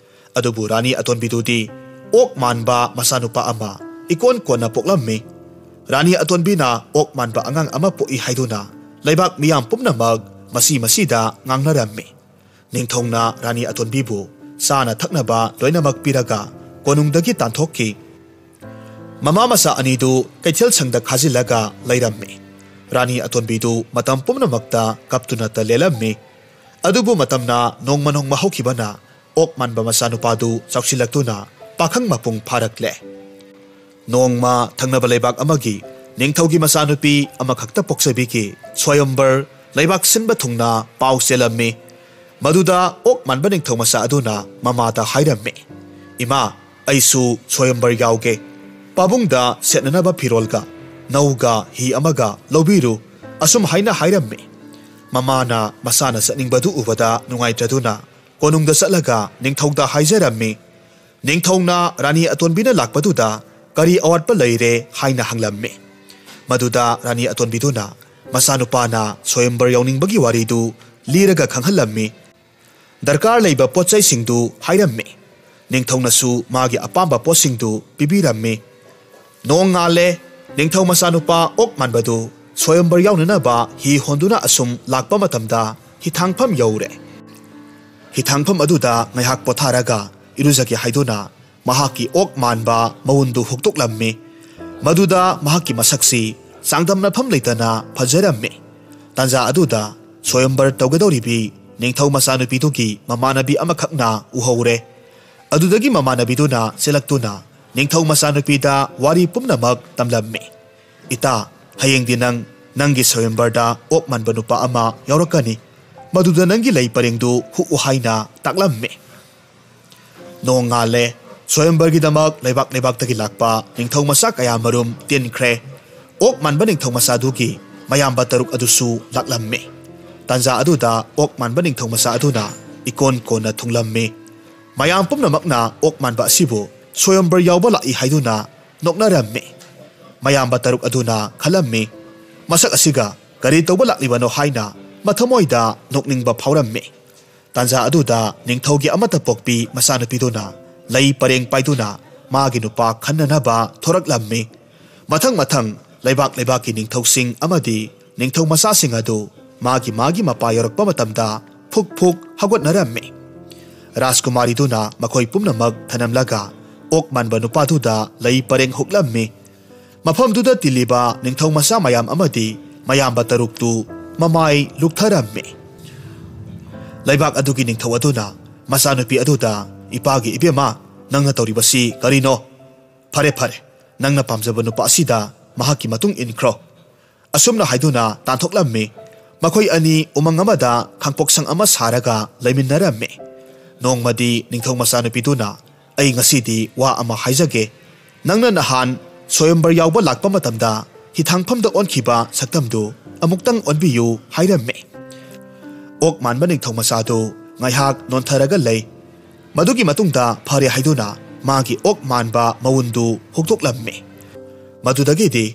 ꯑꯗꯨꯕꯨ ꯔꯥꯅꯤ ꯑꯇꯣꯟꯕꯤꯗꯨꯗꯤ ꯑꯣꯛ ꯃꯥꯟꯕ ꯃꯆꯥꯅꯨꯄꯥ ꯑꯃ ꯏꯀꯣꯟ ꯀꯣꯟꯅ ꯄꯣꯛꯂꯝꯃꯤ꯫ ꯔꯥꯅꯤ ꯑꯇꯣꯟꯕꯤꯅ ꯑꯣꯛ ꯃꯥꯟꯕ ꯑꯉꯥꯡ ꯑꯃ ꯄꯣꯛꯏ ꯍꯥꯏꯗꯨꯅ ꯂꯩꯕꯥꯛ ꯃꯤꯌꯥꯝ ꯄꯨꯝꯅꯃꯛ ꯃꯁꯤ ꯃꯁꯤꯗ ꯉꯥꯡꯅꯔꯝꯃꯤ꯫ ꯅꯤꯡꯊꯧꯅ ꯔꯥꯅꯤ ꯑꯇꯣꯟꯕꯤꯕꯨ ꯆꯥꯅ ꯊꯛꯅꯕ ꯂꯣꯏꯅꯃꯛ ꯄꯤꯔꯒ ꯀꯣꯅꯨꯡꯗꯒꯤ ꯇꯥꯟꯊꯣꯛꯈꯤ꯫ ꯃꯃꯥ ꯃꯆꯥ ꯑꯅꯤꯗꯨ ꯀꯩꯊꯦꯜ ꯁꯪꯗ ꯈꯥꯖꯤꯜꯂꯒ ꯂꯩꯔꯝꯃꯤ꯫ ꯔꯥꯅꯤ ꯑꯇꯣꯟꯕꯤꯗꯨ ꯃꯇꯝ ꯄꯨꯝꯅꯃꯛꯇ ꯀꯞꯇꯨꯅꯇ ꯂꯦꯜꯂꯝꯃꯤ꯫ ꯑꯗꯨꯕꯨ ꯃꯇꯝꯅ ꯅꯣꯡꯃ ꯅꯣꯡꯃ ꯍꯧꯈꯤꯕꯅ ꯑꯣꯛ ꯃꯥꯟꯕ ꯃꯆꯥꯅꯨꯄꯥꯗꯨ ꯆꯥꯎꯁꯤꯜꯂꯛꯇꯨꯅ ꯄꯥꯈꯪ ꯃꯄꯨꯡ ꯐꯥꯔꯛꯂꯦ꯫ ꯅꯣꯡꯃ ꯊꯪꯅꯕ ꯂꯩꯕꯥꯛ ꯑꯃꯒꯤ ꯅꯤꯡꯊꯧꯒꯤ ꯃꯆꯥꯅꯨꯄꯤ ꯑꯃꯈꯛꯇ ꯄꯣꯛꯆꯕꯤꯒꯤ ꯁ꯭ꯋꯥꯌꯝꯕꯔ ꯂꯩꯕꯥꯛ ꯁꯤꯟꯕ ꯊꯨꯡꯅ ꯄꯥꯎ ꯆꯦꯜꯂꯝꯃꯤ꯫ ꯃꯗꯨꯗ ꯑꯣꯛ ꯃꯥꯟꯕ ꯅꯤꯡꯊꯧ ꯃꯆꯥ ꯑꯗꯨꯅ ꯃꯃꯥꯗ ꯍꯥꯏꯔꯝꯃꯤ, "ꯏꯃꯥ, ꯑꯩꯁꯨ ꯁ꯭ꯋꯥꯌꯝꯕꯔ ꯌꯥꯎꯒꯦ꯫ ꯄꯥꯕꯨꯡꯗ ꯁꯦꯠꯅꯅꯕ ꯐꯤꯔꯣꯜꯒ ꯅꯧꯒ ꯍꯤ ꯑꯃꯒ ꯂꯧꯕꯤꯔꯨ," ꯑꯁꯨꯝ ꯍꯥꯏꯅ ꯍꯥꯏꯔꯝꯃꯤ꯫ ꯃꯃꯥꯅ ꯃꯆꯥꯅ ꯆꯠꯅꯤꯡꯕꯗꯨ ꯎꯕꯗ ꯅꯨꯡꯉꯥꯏꯇ꯭ꯔꯗꯨꯅ ꯀꯣꯅꯨꯡꯗ ꯆꯠꯂꯒ ꯅꯤꯡꯊꯧꯗ ꯍꯥꯏꯖꯔꯝꯃꯤ꯫ ꯅꯤꯡꯊꯧꯅ ꯔꯥꯅꯤ ꯑꯇꯣꯟꯕꯤꯅ ꯂꯥꯛꯄꯗꯨꯗ ꯀꯔꯤ ꯑꯋꯥꯠꯄ ꯂꯩꯔꯦ ꯍꯥꯏꯅ ꯍꯪꯂꯝꯃꯤ꯫ ꯃꯗꯨꯗ ꯔꯥꯅꯤ ꯑꯇꯣꯟꯕꯤꯗꯨꯅ ꯃꯆꯥꯅꯨꯄꯥꯅ ꯁ꯭ꯋꯌꯝꯕꯔ ꯌꯥꯎꯅꯤꯡꯕꯒꯤ ꯋꯥꯔꯤꯗꯨ ꯂꯤꯔꯒ ꯈꯪꯍꯜꯂꯝꯃꯤ꯫ ꯗꯔꯀꯥꯔ ꯂꯩꯕ ꯄꯣꯠ ꯆꯩꯁꯤꯡꯗꯨ ꯍꯥꯏꯔꯝꯃꯤ꯫ ꯅꯤꯡꯊꯧꯅꯁꯨ ꯃꯥꯒꯤ ꯑꯄꯥꯝꯕ ꯄꯣꯠꯁꯤꯡꯗꯨ ꯄꯤꯕꯤꯔꯝꯃꯤ꯫ ꯅꯣꯡ ꯉꯥꯜꯂꯦ꯫ ꯅꯤꯡꯊꯧ ꯃꯆꯥꯅꯨꯄꯥ ꯑꯣꯛ ꯃꯥꯟꯕꯗꯨ ꯁ꯭ꯋꯌꯝꯕꯔ ꯌꯥꯎꯅꯅꯕ ꯍꯤ ꯍꯣꯟꯗꯨꯅ ꯑꯁꯨꯝ ꯂꯥꯛꯄ ꯃꯇꯝꯗ ꯍꯤꯊꯥꯡꯐꯝ ꯌꯧꯔꯦ꯫ ꯍꯤꯊꯥꯡꯐꯝ ꯑꯗꯨꯗ ꯉꯥꯏꯍꯥꯛ ꯄꯣꯊꯥꯔꯒ ꯏꯔꯨꯖꯒꯦ ꯍꯥꯏꯗꯨꯅ ꯃꯍꯥꯛꯀꯤ ꯑꯣꯛ ꯃꯥꯟꯕ ꯃꯎꯟꯗꯨ ꯍꯨꯛꯇꯣꯛꯂꯝꯃꯤ꯫ ꯃꯗꯨꯗ ꯃꯍꯥꯛꯀꯤ ꯃꯁꯛꯁꯤ ꯆꯥꯡꯗꯝꯅꯐꯝ ꯂꯩꯇꯅ ꯐꯖꯔꯝꯃꯤ꯫ ꯇꯥꯟꯖꯥ ꯑꯗꯨꯗ ꯁ꯭ꯋꯌꯝꯕꯔ ꯇꯧꯒꯗꯧꯔꯤꯕꯤ ꯅꯤꯡꯊꯧ ꯃꯆꯥꯅꯨꯄꯤꯗꯨꯒꯤ ꯃꯃꯥꯟꯅꯕꯤ ꯑꯃꯈꯛꯅ ꯎꯍꯧꯔꯦ꯫ ꯑꯗꯨꯗꯒꯤ ꯃꯃꯥꯟꯅꯕꯤꯗꯨꯅ ꯆꯦꯜꯂꯛꯇꯨꯅ ꯅꯤꯡꯊꯧ ꯃꯆꯥꯅꯨꯄꯤꯗ ꯋꯥꯔꯤ ꯄꯨꯝꯅꯃꯛ ꯇꯝꯂꯝꯃꯤ꯫ "ꯏꯇꯥ, ꯍꯌꯦꯡꯗꯤ ꯅꯪ ꯅꯪꯒꯤ ꯁ꯭ꯋꯌꯝꯕꯔꯗ ꯑꯣꯛ ꯃꯥꯟꯕ ꯅꯨꯄꯥ ꯑꯃ ꯌꯥꯎꯔꯛꯀꯅꯤ꯫ ꯃꯗꯨꯗ ꯅꯪꯒꯤ ꯂꯩ ꯄꯔꯦꯡꯗꯨ ꯍꯨꯛꯎ" ꯍꯥꯏꯅ ꯇꯥꯛꯂꯝꯃꯤ꯫ ꯅꯣꯡ ꯉꯥꯜꯂꯦ꯫ ꯁ꯭ꯋꯌꯝꯕꯔꯒꯤꯗꯃꯛ ꯂꯩꯕꯥꯛ ꯂꯩꯕꯥꯛꯇꯒꯤ ꯂꯥꯛꯄ ꯅꯤꯡꯊꯧ ꯃꯆꯥ ꯀꯌꯥ ꯃꯔꯨꯝ ꯇꯤꯟꯈ꯭ꯔꯦ꯫ ꯑꯣꯛ ꯃꯥꯟꯕ ꯅꯤꯡꯊꯧ ꯃꯆꯥꯗꯨꯒꯤ ꯃꯌꯥꯝꯕ ꯇꯔꯨꯛ ꯑꯗꯨꯁꯨ ꯂꯥꯛꯂꯝꯃꯤ꯫ ꯇꯥꯟꯖꯥ ꯑꯗꯨꯗ ꯑꯣꯛ ꯃꯥꯟꯕ ꯅꯤꯡꯊꯧ ꯃꯆꯥ ꯑꯗꯨꯅ ꯏꯀꯣꯟ ꯀꯣꯟꯅ ꯊꯨꯡꯂꯝꯃꯤ꯫ ꯃꯌꯥꯝ ꯄꯨꯝꯅꯃꯛꯅ ꯑꯣꯛ ꯃꯥꯟꯕ ꯑꯁꯤꯕꯨ ꯁ꯭ꯋꯌꯝꯕꯔ ꯌꯥꯎꯕ ꯂꯥꯛꯏ ꯍꯥꯏꯗꯨꯅ ꯅꯣꯛꯅꯔꯝꯃꯤ꯫ ꯃꯌꯥꯝꯕ ꯇꯔꯨꯛ ꯑꯗꯨꯅ ꯈꯜꯂꯝꯃꯤ, "ꯃꯁꯛ ꯑꯁꯤꯒ ꯀꯔꯤ ꯇꯧꯕ ꯂꯥꯛꯂꯤꯕꯅꯣ?" ꯍꯥꯏꯅ ꯃꯊꯃꯣꯏꯗ ꯅꯣꯛꯅꯤꯡꯕ ꯐꯥꯎꯔꯝꯃꯤ꯫ ꯇꯥꯟꯖꯥ ꯑꯗꯨꯗ ꯅꯤꯡꯊꯧꯒꯤ ꯑꯃꯠꯇ ꯄꯣꯛꯄꯤ ꯃꯆꯥꯅꯨꯄꯤꯗꯨꯅ ꯂꯩ ꯄꯔꯦꯡ ꯄꯥꯏꯗꯨꯅ ꯃꯥꯒꯤ ꯅꯨꯄꯥ ꯈꯟꯅꯅꯕ ꯊꯣꯔꯛꯂꯝꯃꯤ꯫ ꯃꯊꯪ ꯃꯊꯪ ꯂꯩꯕꯥꯛ ꯂꯩꯕꯥꯛꯀꯤ ꯅꯤꯡꯊꯧꯁꯤꯡ ꯑꯃꯗꯤ ꯅꯤꯡꯊꯧ ꯃꯆꯥꯁꯤꯡ ꯑꯗꯨ ꯃꯥꯒꯤ ꯃꯥꯒꯤ ꯃꯄꯥ ꯌꯧꯔꯛꯄ ꯃꯇꯝꯗ ꯐꯨꯛ ꯐꯨꯛ ꯍꯧꯒꯠꯅꯔꯝꯃꯤ꯫ ꯔꯥꯖꯀꯨꯃꯥꯔꯤꯗꯨꯅ ꯃꯈꯣꯏ ꯄꯨꯝꯅꯃꯛ ꯊꯅꯝꯂꯒ ꯑꯣꯛ ꯃꯥꯟꯕ ꯅꯨꯄꯥꯗꯨꯗ ꯂꯩ ꯄꯔꯦꯡ ꯍꯨꯛꯂꯝꯃꯤ꯫ ꯃꯐꯝꯗꯨꯗ ꯇꯤꯜꯂꯤꯕ ꯅꯤꯡꯊꯧ ꯃꯆꯥ ꯃꯌꯥꯝ ꯑꯃꯗꯤ ꯃꯌꯥꯝꯕ ꯇꯔꯨꯛꯇꯨ ꯃꯃꯥꯏ ꯂꯨꯛꯊꯔꯝꯃꯤ꯫ ꯂꯩꯕꯥꯛ ꯑꯗꯨꯒꯤ ꯅꯤꯡꯊꯧ ꯑꯗꯨꯅ ꯃꯆꯥꯅꯨꯄꯤ ꯑꯗꯨꯗ, "ꯏꯄꯥꯒꯤ ꯏꯕꯦꯝꯃ, ꯅꯪꯅ ꯇꯧꯔꯤꯕꯁꯤ ꯀꯔꯤꯅꯣ? ꯐꯔꯦ, ꯐꯔꯦ, ꯅꯪꯅ ꯄꯥꯝꯖꯕ ꯅꯨꯄꯥ ꯑꯁꯤꯗ ꯃꯍꯥꯛꯀꯤ ꯃꯇꯨꯡ ꯏꯟꯈ꯭ꯔꯣ"꯫ ꯑꯁꯨꯝꯅ ꯍꯥꯏꯗꯨꯅ ꯇꯥꯟꯊꯣꯛꯂꯝꯃꯤ꯫ ꯃꯈꯣꯏ ꯑꯅꯤ ꯎꯃꯪ ꯑꯃꯗ ꯈꯥꯡꯄꯣꯛꯁꯪ ꯑꯃ ꯁꯥꯔꯒ ꯂꯩꯃꯤꯟꯅꯔꯝꯃꯤ꯫ ꯅꯣꯡꯃꯗꯤ ꯅꯤꯡꯊꯧ ꯃꯆꯥꯅꯨꯄꯤꯗꯨꯅ, "ꯑꯩ ꯉꯁꯤꯗꯤ ꯋꯥ ꯑꯃ ꯍꯥꯏꯖꯒꯦ꯫ ꯅꯪꯅ ꯅꯍꯥꯟ ꯁ꯭ꯋꯌꯝꯕꯔ ꯌꯥꯎꯕ ꯂꯥꯛꯄ ꯃꯇꯝꯗ ꯍꯤꯊꯥꯡꯐꯝꯗ ꯑꯣꯟꯈꯤꯕ ꯁꯛꯇꯝꯗꯨ ꯑꯃꯨꯛꯇꯪ ꯑꯣꯟꯕꯤꯌꯨ" ꯍꯥꯏꯔꯝꯃꯤ꯫ ꯑꯣꯛ ꯃꯥꯟꯕ ꯅꯤꯡꯊꯧ ꯃꯆꯥꯗꯨ ꯉꯥꯏꯍꯥꯛ ꯅꯣꯟꯊꯔꯒ ꯂꯩ꯫ ꯃꯗꯨꯒꯤ ꯃꯇꯨꯡꯗ ꯐꯔꯦ ꯍꯥꯏꯗꯨꯅ ꯃꯥꯒꯤ ꯑꯣꯛ ꯃꯥꯟꯕ ꯃꯎꯟꯗꯨ ꯍꯨꯛꯇꯣꯛꯂꯝꯃꯤ꯫ ꯃꯗꯨꯗꯒꯤꯗꯤ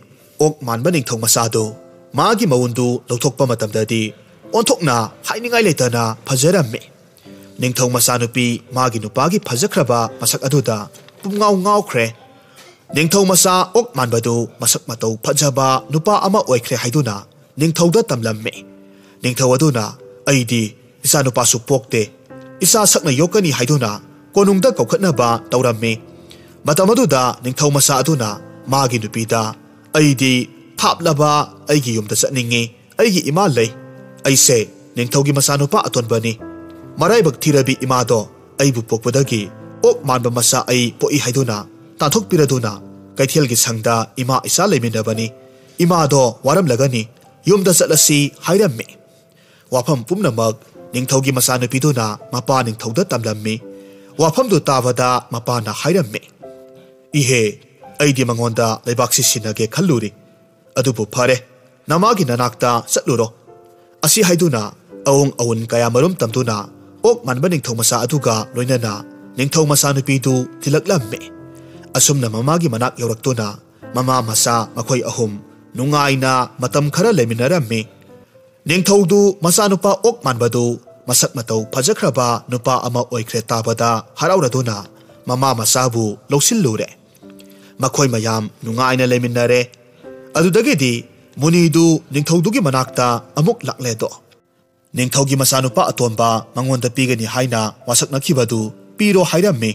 ꯑꯣꯛ ꯃꯥꯟꯕ ꯅꯤꯡꯊꯧ ꯃꯆꯥꯗꯨ ꯃꯥꯒꯤ ꯃꯎꯟꯗꯨ ꯂꯧꯊꯣꯛꯄ ꯃꯇꯝꯗꯗꯤ ꯑꯣꯟꯊꯣꯛꯅ ꯍꯥꯏꯅꯤꯡꯉꯥꯏ ꯂꯩꯇꯅ ꯐꯖꯔꯝꯃꯤ꯫ ꯅꯤꯡꯊꯧ ꯃꯆꯥꯅꯨꯄꯤ ꯃꯥꯒꯤ ꯅꯨꯄꯥꯒꯤ ꯐꯖꯈ꯭ꯔꯕ ꯃꯁꯛ ꯑꯗꯨꯗ ꯄꯨꯝꯉꯥꯎ ꯉꯥꯎꯈ꯭ꯔꯦ꯫ ꯅꯤꯡꯊꯧ ꯃꯆꯥ ꯑꯣꯛ ꯃꯥꯟꯕꯗꯨ ꯃꯁꯛ ꯃꯇꯧ ꯐꯖꯕ ꯅꯨꯄꯥ ꯑꯃ ꯑꯣꯏꯈ꯭ꯔꯦ ꯍꯥꯏꯗꯨꯅ ꯅꯤꯡꯊꯧꯗ ꯇꯝꯂꯝꯃꯤ꯫ ꯅꯤꯡꯊꯧ ꯑꯗꯨꯅ, "ꯑꯩꯗꯤ ꯏꯆꯥꯅꯨꯄꯥꯁꯨ ꯄꯣꯛꯇꯦ, ꯏꯆꯥ ꯁꯛꯅ ꯌꯣꯛꯀꯅꯤ" ꯍꯥꯏꯗꯨꯅ ꯀꯣꯅꯨꯡꯗ ꯀꯧꯈꯠꯅꯕ ꯇꯧꯔꯝꯃꯤ꯫ ꯃꯇꯝ ꯑꯗꯨꯗ ꯅꯤꯡꯊꯧ ꯃꯆꯥ ꯑꯗꯨꯅ ꯃꯥꯒꯤ ꯅꯨꯄꯤꯗ, "ꯑꯩꯗꯤ ꯊꯥꯞꯂꯕ ꯑꯩꯒꯤ ꯌꯨꯝꯗ ꯆꯠꯅꯤꯡꯉꯤ꯫ ꯑꯩꯒꯤ ꯏꯃꯥ ꯂꯩ꯫ ꯑꯩꯁꯦ ꯅꯤꯡꯊꯧꯒꯤ ꯃꯆꯥꯅꯨꯄꯥ ꯑꯇꯣꯟꯕꯅꯤ꯫ ꯃꯔꯥꯏꯕꯛ ꯊꯤꯔꯕꯤ ꯏꯃꯥꯗꯣ ꯑꯩꯕꯨ ꯄꯣꯛꯄꯗꯒꯤ ꯑꯣꯛ ꯃꯥꯟꯕ ꯃꯆꯥ ꯑꯩ ꯄꯣꯛꯏ ꯍꯥꯏꯗꯨꯅ ꯇꯥꯟꯊꯣꯛꯄꯤꯔꯗꯨꯅ ꯀꯩꯊꯦꯜꯒꯤ ꯁꯪꯗ ꯏꯃꯥ ꯏꯆꯥ ꯂꯩꯃꯤꯟꯅꯕꯅꯤ꯫ ꯏꯃꯥꯗꯣ ꯋꯥꯔꯝꯂꯒꯅꯤ, ꯌꯨꯝꯗ ꯆꯠꯂꯁꯤ" ꯍꯥꯏꯔꯝꯃꯤ꯫ ꯋꯥꯐꯝ ꯄꯨꯝꯅꯃꯛ ꯅꯤꯡꯊꯧꯒꯤ ꯃꯆꯥꯅꯨꯄꯤꯗꯨꯅ ꯃꯄꯥ ꯅꯤꯡꯊꯧꯗ ꯇꯝꯂꯝꯃꯤ꯫ ꯋꯥꯐꯝꯗꯨ ꯇꯥꯕꯗ ꯃꯄꯥꯅ ꯍꯥꯏꯔꯝꯃꯤ, "ꯏꯍꯦ, ꯑꯩꯗꯤ ꯃꯉꯣꯟꯗ ꯂꯩꯕꯥꯛꯁꯤ ꯁꯤꯟꯅꯒꯦ ꯈꯜꯂꯨꯔꯤ꯫ ꯑꯗꯨꯕꯨ ꯐꯔꯦ, ꯅꯃꯥꯒꯤ ꯅꯅꯥꯛꯇ ꯆꯠꯂꯨꯔꯣ"꯫ ꯑꯁꯤ ꯍꯥꯏꯗꯨꯅ ꯑꯋꯣꯡ ꯑꯋꯨꯟ ꯀꯌꯥꯃꯔꯨꯝ ꯇꯝꯗꯨꯅ ꯑꯣꯛ ꯃꯥꯟꯕ ꯅꯤꯡꯊꯧ ꯃꯆꯥ ꯑꯗꯨꯒ ꯂꯣꯏꯅꯅ ꯅꯤꯡꯊꯧ ꯃꯆꯥꯅꯨꯄꯤꯗꯨ ꯊꯤꯜꯂꯛꯂꯝꯃꯤ꯫ ꯑꯁꯨꯝꯅ ꯃꯃꯥꯒꯤ ꯃꯅꯥꯛ ꯌꯧꯔꯛꯇꯨꯅ ꯃꯃꯥ ꯃꯆꯥ ꯃꯈꯣꯏ ꯑꯍꯨꯝ ꯅꯨꯡꯉꯥꯏꯅ ꯃꯇꯝ ꯈꯔ ꯂꯩꯃꯤꯟꯅꯔꯝꯃꯤ꯫ ꯅꯤꯡꯊꯧꯗꯨ ꯃꯆꯥꯅꯨꯄꯥ ꯑꯣꯛ ꯃꯥꯟꯕꯗꯨ ꯃꯁꯛ ꯃꯇꯧ ꯐꯖꯈ꯭ꯔꯕ ꯅꯨꯄꯥ ꯑꯃ ꯑꯣꯏꯈ꯭ꯔꯦ ꯇꯥꯕꯗ ꯍꯔꯥꯎꯔꯗꯨꯅ ꯃꯃꯥ ꯃꯆꯥꯕꯨ ꯂꯧꯁꯤꯜꯂꯨꯔꯦ꯫ ꯃꯈꯣꯏ ꯃꯌꯥꯝ ꯅꯨꯡꯉꯥꯏꯅ ꯂꯩꯃꯤꯟꯅꯔꯦ꯫ ꯑꯗꯨꯗꯒꯤꯗꯤ ꯃꯨꯅꯤꯗꯨ ꯅꯤꯡꯊꯧꯗꯨꯒꯤ ꯃꯅꯥꯛꯇ ꯑꯃꯨꯛ ꯂꯥꯛꯂꯦꯗꯣ꯫ ꯅꯤꯡꯊꯧꯒꯤ ꯃꯆꯥꯅꯨꯄꯥ ꯑꯇꯣꯟꯕ ꯃꯉꯣꯟꯗ ꯄꯤꯒꯅꯤ ꯍꯥꯏꯅ ꯋꯥꯁꯛꯅꯈꯤꯕꯗꯨ ꯄꯤꯔꯣ ꯍꯥꯏꯔꯝꯃꯤ꯫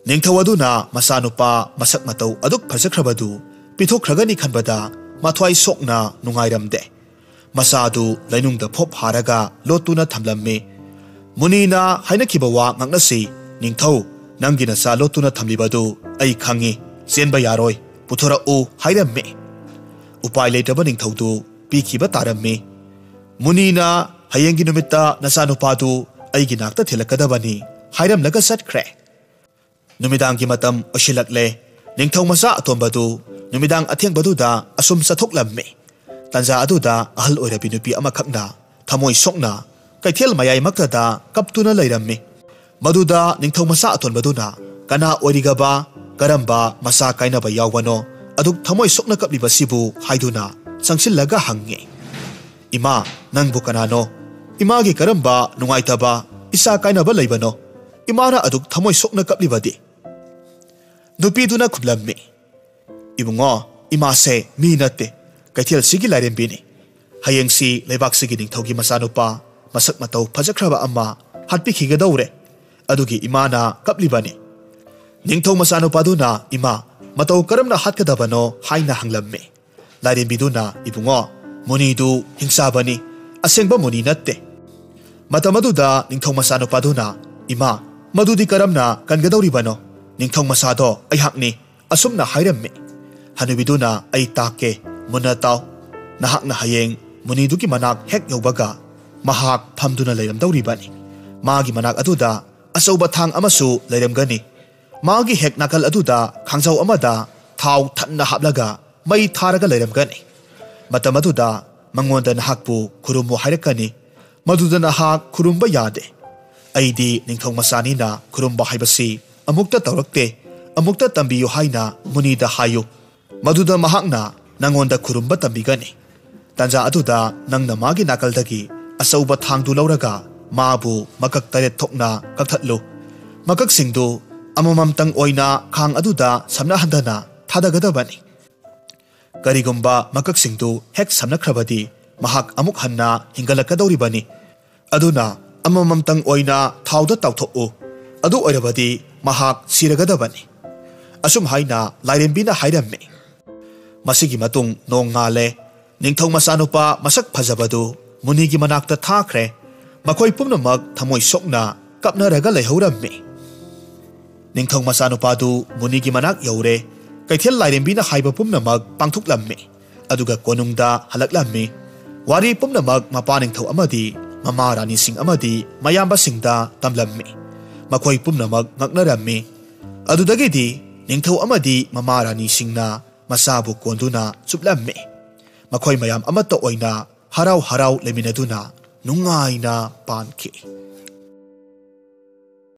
ꯅꯤꯡꯊꯧ ꯑꯗꯨꯅ ꯃꯆꯥꯅꯨꯄꯥ ꯃꯁꯛ ꯃꯇꯧ ꯑꯗꯨꯛ ꯐꯖꯈ꯭ꯔꯕꯗꯨ ꯄꯤꯊꯣꯛꯈ꯭ꯔꯒꯅꯤ ꯈꯟꯕꯗ ꯃꯊ꯭ꯋꯥꯏ ꯁꯣꯛꯅ ꯅꯨꯡꯉꯥꯏꯔꯝꯗꯦ꯫ ꯃꯆꯥꯗꯨ ꯂꯩꯅꯨꯡꯗ ꯐꯣꯞ ꯍꯥꯔꯒ ꯂꯣꯠꯇꯨꯅ ꯊꯝꯂꯝꯃꯤ꯫ ꯃꯨꯅꯤꯅ ꯍꯥꯏꯅꯈꯤꯕ ꯋꯥ ꯉꯥꯛꯅꯁꯤ, "ꯅꯤꯡꯊꯧ, ꯅꯪꯒꯤ ꯅꯆꯥ ꯂꯣꯠꯇꯨꯅ ꯊꯝꯂꯤꯕꯗꯨ ꯑꯩ ꯈꯪꯏ, ꯆꯦꯟꯕ ꯌꯥꯔꯣꯏ, ꯄꯨꯊꯣꯔꯛꯎ" ꯍꯥꯏꯔꯝꯃꯤ꯫ ꯎꯄꯥꯏ ꯂꯩꯇ꯭ꯔꯕ ꯅꯤꯡꯊꯧꯗꯨ ꯄꯤꯈꯤꯕ ꯇꯥꯔꯝꯃꯤ꯫ ꯃꯨꯅꯤꯅ, "ꯍꯌꯦꯡꯒꯤ ꯅꯨꯃꯤꯠꯇ ꯅꯆꯥꯅꯨꯄꯥꯗꯨ ꯑꯩꯒꯤ ꯅꯥꯛꯇ ꯊꯤꯜꯂꯛꯀꯗꯕꯅꯤ" ꯍꯥꯏꯔꯝꯂꯒ ꯆꯠꯈ꯭ꯔꯦ꯫ ꯅꯨꯃꯤꯗꯥꯡꯒꯤ ꯃꯇꯝ ꯑꯣꯏꯁꯤꯜꯂꯛꯂꯦ꯫ ꯅꯤꯡꯊꯧ ꯃꯆꯥ ꯑꯇꯣꯝꯕꯗꯨ ꯅꯨꯃꯤꯗꯥꯡ ꯑꯊꯦꯡꯕꯗꯨꯗ ꯑꯁꯨꯝ ꯆꯠꯊꯣꯛꯂꯝꯃꯤ꯫ ꯇꯥꯟꯖꯥ ꯑꯗꯨꯗ ꯑꯍꯜ ꯑꯣꯏꯔꯕꯤ ꯅꯨꯄꯤ ꯑꯃꯈꯛꯅ ꯊꯃꯣꯏ ꯁꯣꯛꯅ ꯀꯩꯊꯦꯜ ꯃꯌꯥꯏꯃꯛꯇꯗ ꯀꯞꯇꯨꯅ ꯂꯩꯔꯝꯃꯤ꯫ ꯃꯗꯨꯗ ꯅꯤꯡꯊꯧ ꯃꯆꯥ ꯑꯇꯣꯟꯕꯗꯨꯅ, "ꯀꯅꯥ ꯑꯣꯏꯔꯤꯒꯕ? ꯀꯔꯝꯕ ꯃꯆꯥ ꯀꯥꯏꯅꯕ ꯌꯥꯎꯕꯅꯣ? ꯑꯗꯨꯛ ꯊꯃꯣꯏ ꯁꯣꯛꯅ ꯀꯞꯂꯤꯕꯁꯤꯕꯨ?" ꯍꯥꯏꯗꯨꯅ ꯆꯪꯁꯤꯜꯂꯒ ꯍꯪꯉꯤ꯫ "ꯏꯃꯥ, ꯅꯪꯕꯨ ꯀꯅꯥꯅꯣ? ꯏꯃꯥꯒꯤ ꯀꯔꯝꯕ ꯅꯨꯡꯉꯥꯏꯇꯕ, ꯏꯆꯥ ꯀꯥꯏꯅꯕ ꯂꯩꯕꯅꯣ? ꯏꯃꯥꯅ ꯑꯗꯨꯛ ꯊꯃꯣꯏ ꯁꯣꯛꯅ ꯀꯞꯂꯤꯕꯗꯤ?" ꯅꯨꯄꯤꯗꯨꯅ ꯈꯨꯝꯂꯝꯃꯤ, "ꯏꯕꯨꯡꯉꯣ, ꯏꯃꯥꯁꯦ ꯃꯤ ꯅꯠꯇꯦ, ꯀꯩꯊꯦꯜꯁꯤꯒꯤ ꯂꯥꯏꯔꯦꯝꯕꯤꯅꯤ꯫ ꯍꯌꯦꯡꯁꯤ ꯂꯩꯕꯥꯛꯁꯤꯒꯤ ꯅꯤꯡꯊꯧꯒꯤ ꯃꯆꯥꯅꯨꯄꯥ ꯃꯁꯛ ꯃꯇꯧ ꯐꯖꯈ꯭ꯔꯕ ꯑꯃ ꯍꯥꯠꯄꯤꯈꯤꯒꯗꯧꯔꯦ꯫ ꯑꯗꯨꯒꯤ ꯏꯃꯥꯅ ꯀꯞꯂꯤꯕꯅꯤ꯫" ꯅꯤꯡꯊꯧ ꯃꯆꯥꯅꯨꯄꯥꯗꯨꯅ, "ꯏꯃꯥ, ꯃꯇꯧ ꯀꯔꯝꯅ ꯍꯥꯠꯀꯗꯕꯅꯣ?" ꯍꯥꯏꯅ ꯍꯪꯂꯝꯃꯤ꯫ ꯂꯥꯏꯔꯦꯝꯕꯤꯗꯨꯅ, "ꯏꯕꯨꯡꯉꯣ, ꯃꯨꯅꯤꯗꯨ ꯍꯤꯡꯆꯥꯕꯅꯤ, ꯑꯁꯦꯡꯕ ꯃꯨꯅꯤ ꯅꯠꯇꯦ꯫" ꯃꯇꯝ ꯑꯗꯨꯗ ꯅꯤꯡꯊꯧ ꯃꯆꯥꯅꯨꯄꯥꯗꯨꯅ, "ꯏꯃꯥ, ꯃꯗꯨꯗꯤ ꯀꯔꯝꯅ ꯀꯟꯒꯗꯧꯔꯤꯕꯅꯣ? ꯅꯤꯡꯊꯧ ꯃꯆꯥꯗꯣ ꯑꯩꯍꯥꯛꯅꯤ," ꯑꯁꯨꯝꯅ ꯍꯥꯏꯔꯝꯃꯤ꯫ ꯍꯅꯨꯕꯤꯗꯨꯅ, "ꯑꯩ ꯇꯥꯛꯀꯦ, ꯃꯨꯟꯅ ꯇꯥꯎ꯫ ꯅꯍꯥꯛꯅ ꯍꯌꯦꯡ ꯃꯨꯅꯤꯗꯨꯒꯤ ꯃꯅꯥꯛ ꯍꯦꯛ ꯌꯧꯕꯒ ꯃꯍꯥꯛ ꯐꯝꯗꯨꯅ ꯂꯩꯔꯝꯗꯧꯔꯤꯕꯅꯤ꯫ ꯃꯥꯒꯤ ꯃꯅꯥꯛ ꯑꯗꯨꯗ ꯑꯆꯧꯕ ꯊꯥꯡ ꯑꯃꯁꯨ ꯂꯩꯔꯝꯒꯅꯤ꯫ ꯃꯥꯒꯤ ꯍꯦꯛ ꯅꯥꯀꯜ ꯑꯗꯨꯗ ꯈꯥꯡꯖꯥꯎ ꯑꯃꯗ ꯊꯥꯎ ꯊꯟꯅ ꯍꯥꯞꯂꯒ ꯃꯩ ꯊꯥꯔꯒ ꯂꯩꯔꯝꯒꯅꯤ꯫ ꯃꯇꯝ ꯑꯗꯨꯗ ꯃꯉꯣꯟꯗ ꯅꯍꯥꯛꯄꯨ ꯈꯨꯔꯨꯝꯃꯨ ꯍꯥꯏꯔꯛꯀꯅꯤ꯫ ꯃꯗꯨꯗ ꯅꯍꯥꯛ ꯈꯨꯔꯨꯝꯕ ꯌꯥꯗꯦ꯫ ꯑꯩꯗꯤ ꯅꯤꯡꯊꯧ ꯃꯆꯥꯅꯤꯅ ꯈꯨꯔꯨꯝꯕ ꯍꯥꯏꯕꯁꯤ ꯑꯃꯨꯛꯇ ꯇꯧꯔꯛꯇꯦ꯫ ꯑꯃꯨꯛꯇ ꯇꯝꯕꯤꯌꯨ ꯍꯥꯏꯅ ꯃꯨꯅꯤꯗ ꯍꯥꯏꯌꯨ꯫ ꯃꯗꯨꯗ ꯃꯍꯥꯛꯅ ꯅꯪꯉꯣꯟꯗ ꯈꯨꯔꯨꯝꯕ ꯇꯝꯕꯤꯒꯅꯤ꯫ ꯇꯥꯟꯖꯥ ꯑꯗꯨꯗ ꯅꯪꯅ ꯃꯥꯒꯤ ꯅꯥꯀꯜꯗꯒꯤ ꯑꯆꯧꯕ ꯊꯥꯡꯗꯨ ꯂꯧꯔꯒ ꯃꯥꯕꯨ ꯃꯀꯛ ꯇꯔꯦꯠ ꯊꯣꯛꯅ ꯀꯛꯊꯠꯂꯨ꯫ ꯃꯀꯛꯁꯤꯡꯗꯨ ꯑꯃꯃꯝꯇꯪ ꯑꯣꯏꯅ ꯈꯥꯡ ꯑꯗꯨꯗ ꯁꯝꯅꯍꯟꯗꯅ ꯊꯥꯗꯒꯗꯕꯅꯤ꯫ ꯀꯔꯤꯒꯨꯝꯕ ꯃꯀꯛꯁꯤꯡꯗꯨ ꯍꯦꯛ ꯁꯝꯅꯈ꯭ꯔꯕꯗꯤ ꯃꯍꯥꯛ ꯑꯃꯨꯛ ꯍꯟꯅ ꯍꯤꯡꯒꯠꯂꯛꯀꯗꯧꯔꯤꯕꯅꯤ꯫ ꯑꯗꯨꯅ ꯑꯃꯃꯝꯇꯪ ꯑꯣꯏꯅ ꯊꯥꯎꯗ ꯇꯥꯎꯊꯣꯛꯎ꯫ ꯑꯗꯨ ꯑꯣꯏꯔꯕꯗꯤ ꯃꯍꯥꯛ ꯁꯤꯔꯒꯗꯕꯅꯤ꯫" ꯑꯁꯨꯝ ꯍꯥꯏꯅ ꯂꯥꯏꯔꯦꯝꯕꯤꯅ ꯍꯥꯏꯔꯝꯃꯤ꯫ ꯃꯁꯤꯒꯤ ꯃꯇꯨꯡ ꯅꯣꯡ ꯉꯥꯜꯂꯦ꯫ ꯅꯤꯡꯊꯧ ꯃꯆꯥꯅꯨꯄꯥ ꯃꯁꯛ ꯐꯖꯕꯗꯨ ꯃꯨꯅꯤꯒꯤ ꯃꯅꯥꯛꯇ ꯊꯥꯈ꯭ꯔꯦ꯫ ꯃꯈꯣꯏ ꯄꯨꯝꯅꯃꯛ ꯊꯃꯣꯏ ꯁꯣꯛꯅ ꯀꯞꯅꯔꯒ ꯂꯩꯍꯧꯔꯝꯃꯤ꯫ ꯅꯤꯡꯊꯧ ꯃꯆꯥꯅꯨꯄꯥꯗꯨ ꯃꯨꯅꯤꯒꯤ ꯃꯅꯥꯛ ꯌꯧꯔꯦ꯫ ꯀꯩꯊꯦꯜ ꯂꯥꯏꯔꯦꯝꯕꯤꯅ ꯍꯥꯏꯕ ꯄꯨꯝꯅꯃꯛ ꯄꯥꯡꯊꯣꯛꯂꯝꯃꯤ꯫ ꯑꯗꯨꯒ ꯀꯣꯅꯨꯡꯗ ꯍꯜꯂꯛꯂꯝꯃꯤ꯫ ꯋꯥꯔꯤ ꯄꯨꯝꯅꯃꯛ ꯃꯄꯥ ꯅꯤꯡꯊꯧ ꯑꯃꯗꯤ ꯃꯃꯥ ꯔꯥꯅꯤꯁꯤꯡ ꯑꯃꯗꯤ ꯃꯌꯥꯝꯕꯁꯤꯡꯗ ꯇꯝꯂꯝꯃꯤ꯫ ꯃꯈꯣꯏ ꯄꯨꯝꯅꯃꯛ ꯉꯛꯅꯔꯝꯃꯤ꯫ ꯑꯗꯨꯗꯒꯤꯗꯤ ꯅꯤꯡꯊꯧ ꯑꯃꯗꯤ ꯃꯃꯥ ꯔꯥꯅꯤꯁꯤꯡꯅ ꯃꯆꯥꯕꯨ ꯀꯣꯟꯗꯨꯅ ꯆꯨꯞꯂꯝꯃꯤ꯫ ꯃꯈꯣꯏ ꯃꯌꯥꯝ ꯑꯃꯠꯇ ꯑꯣꯏꯅ ꯍꯔꯥꯎ ꯍꯔꯥꯎ ꯂꯩꯃꯤꯟꯅꯗꯨꯅ ꯅꯨꯡꯉꯥꯏꯅ ꯄꯥꯟꯈꯤ꯫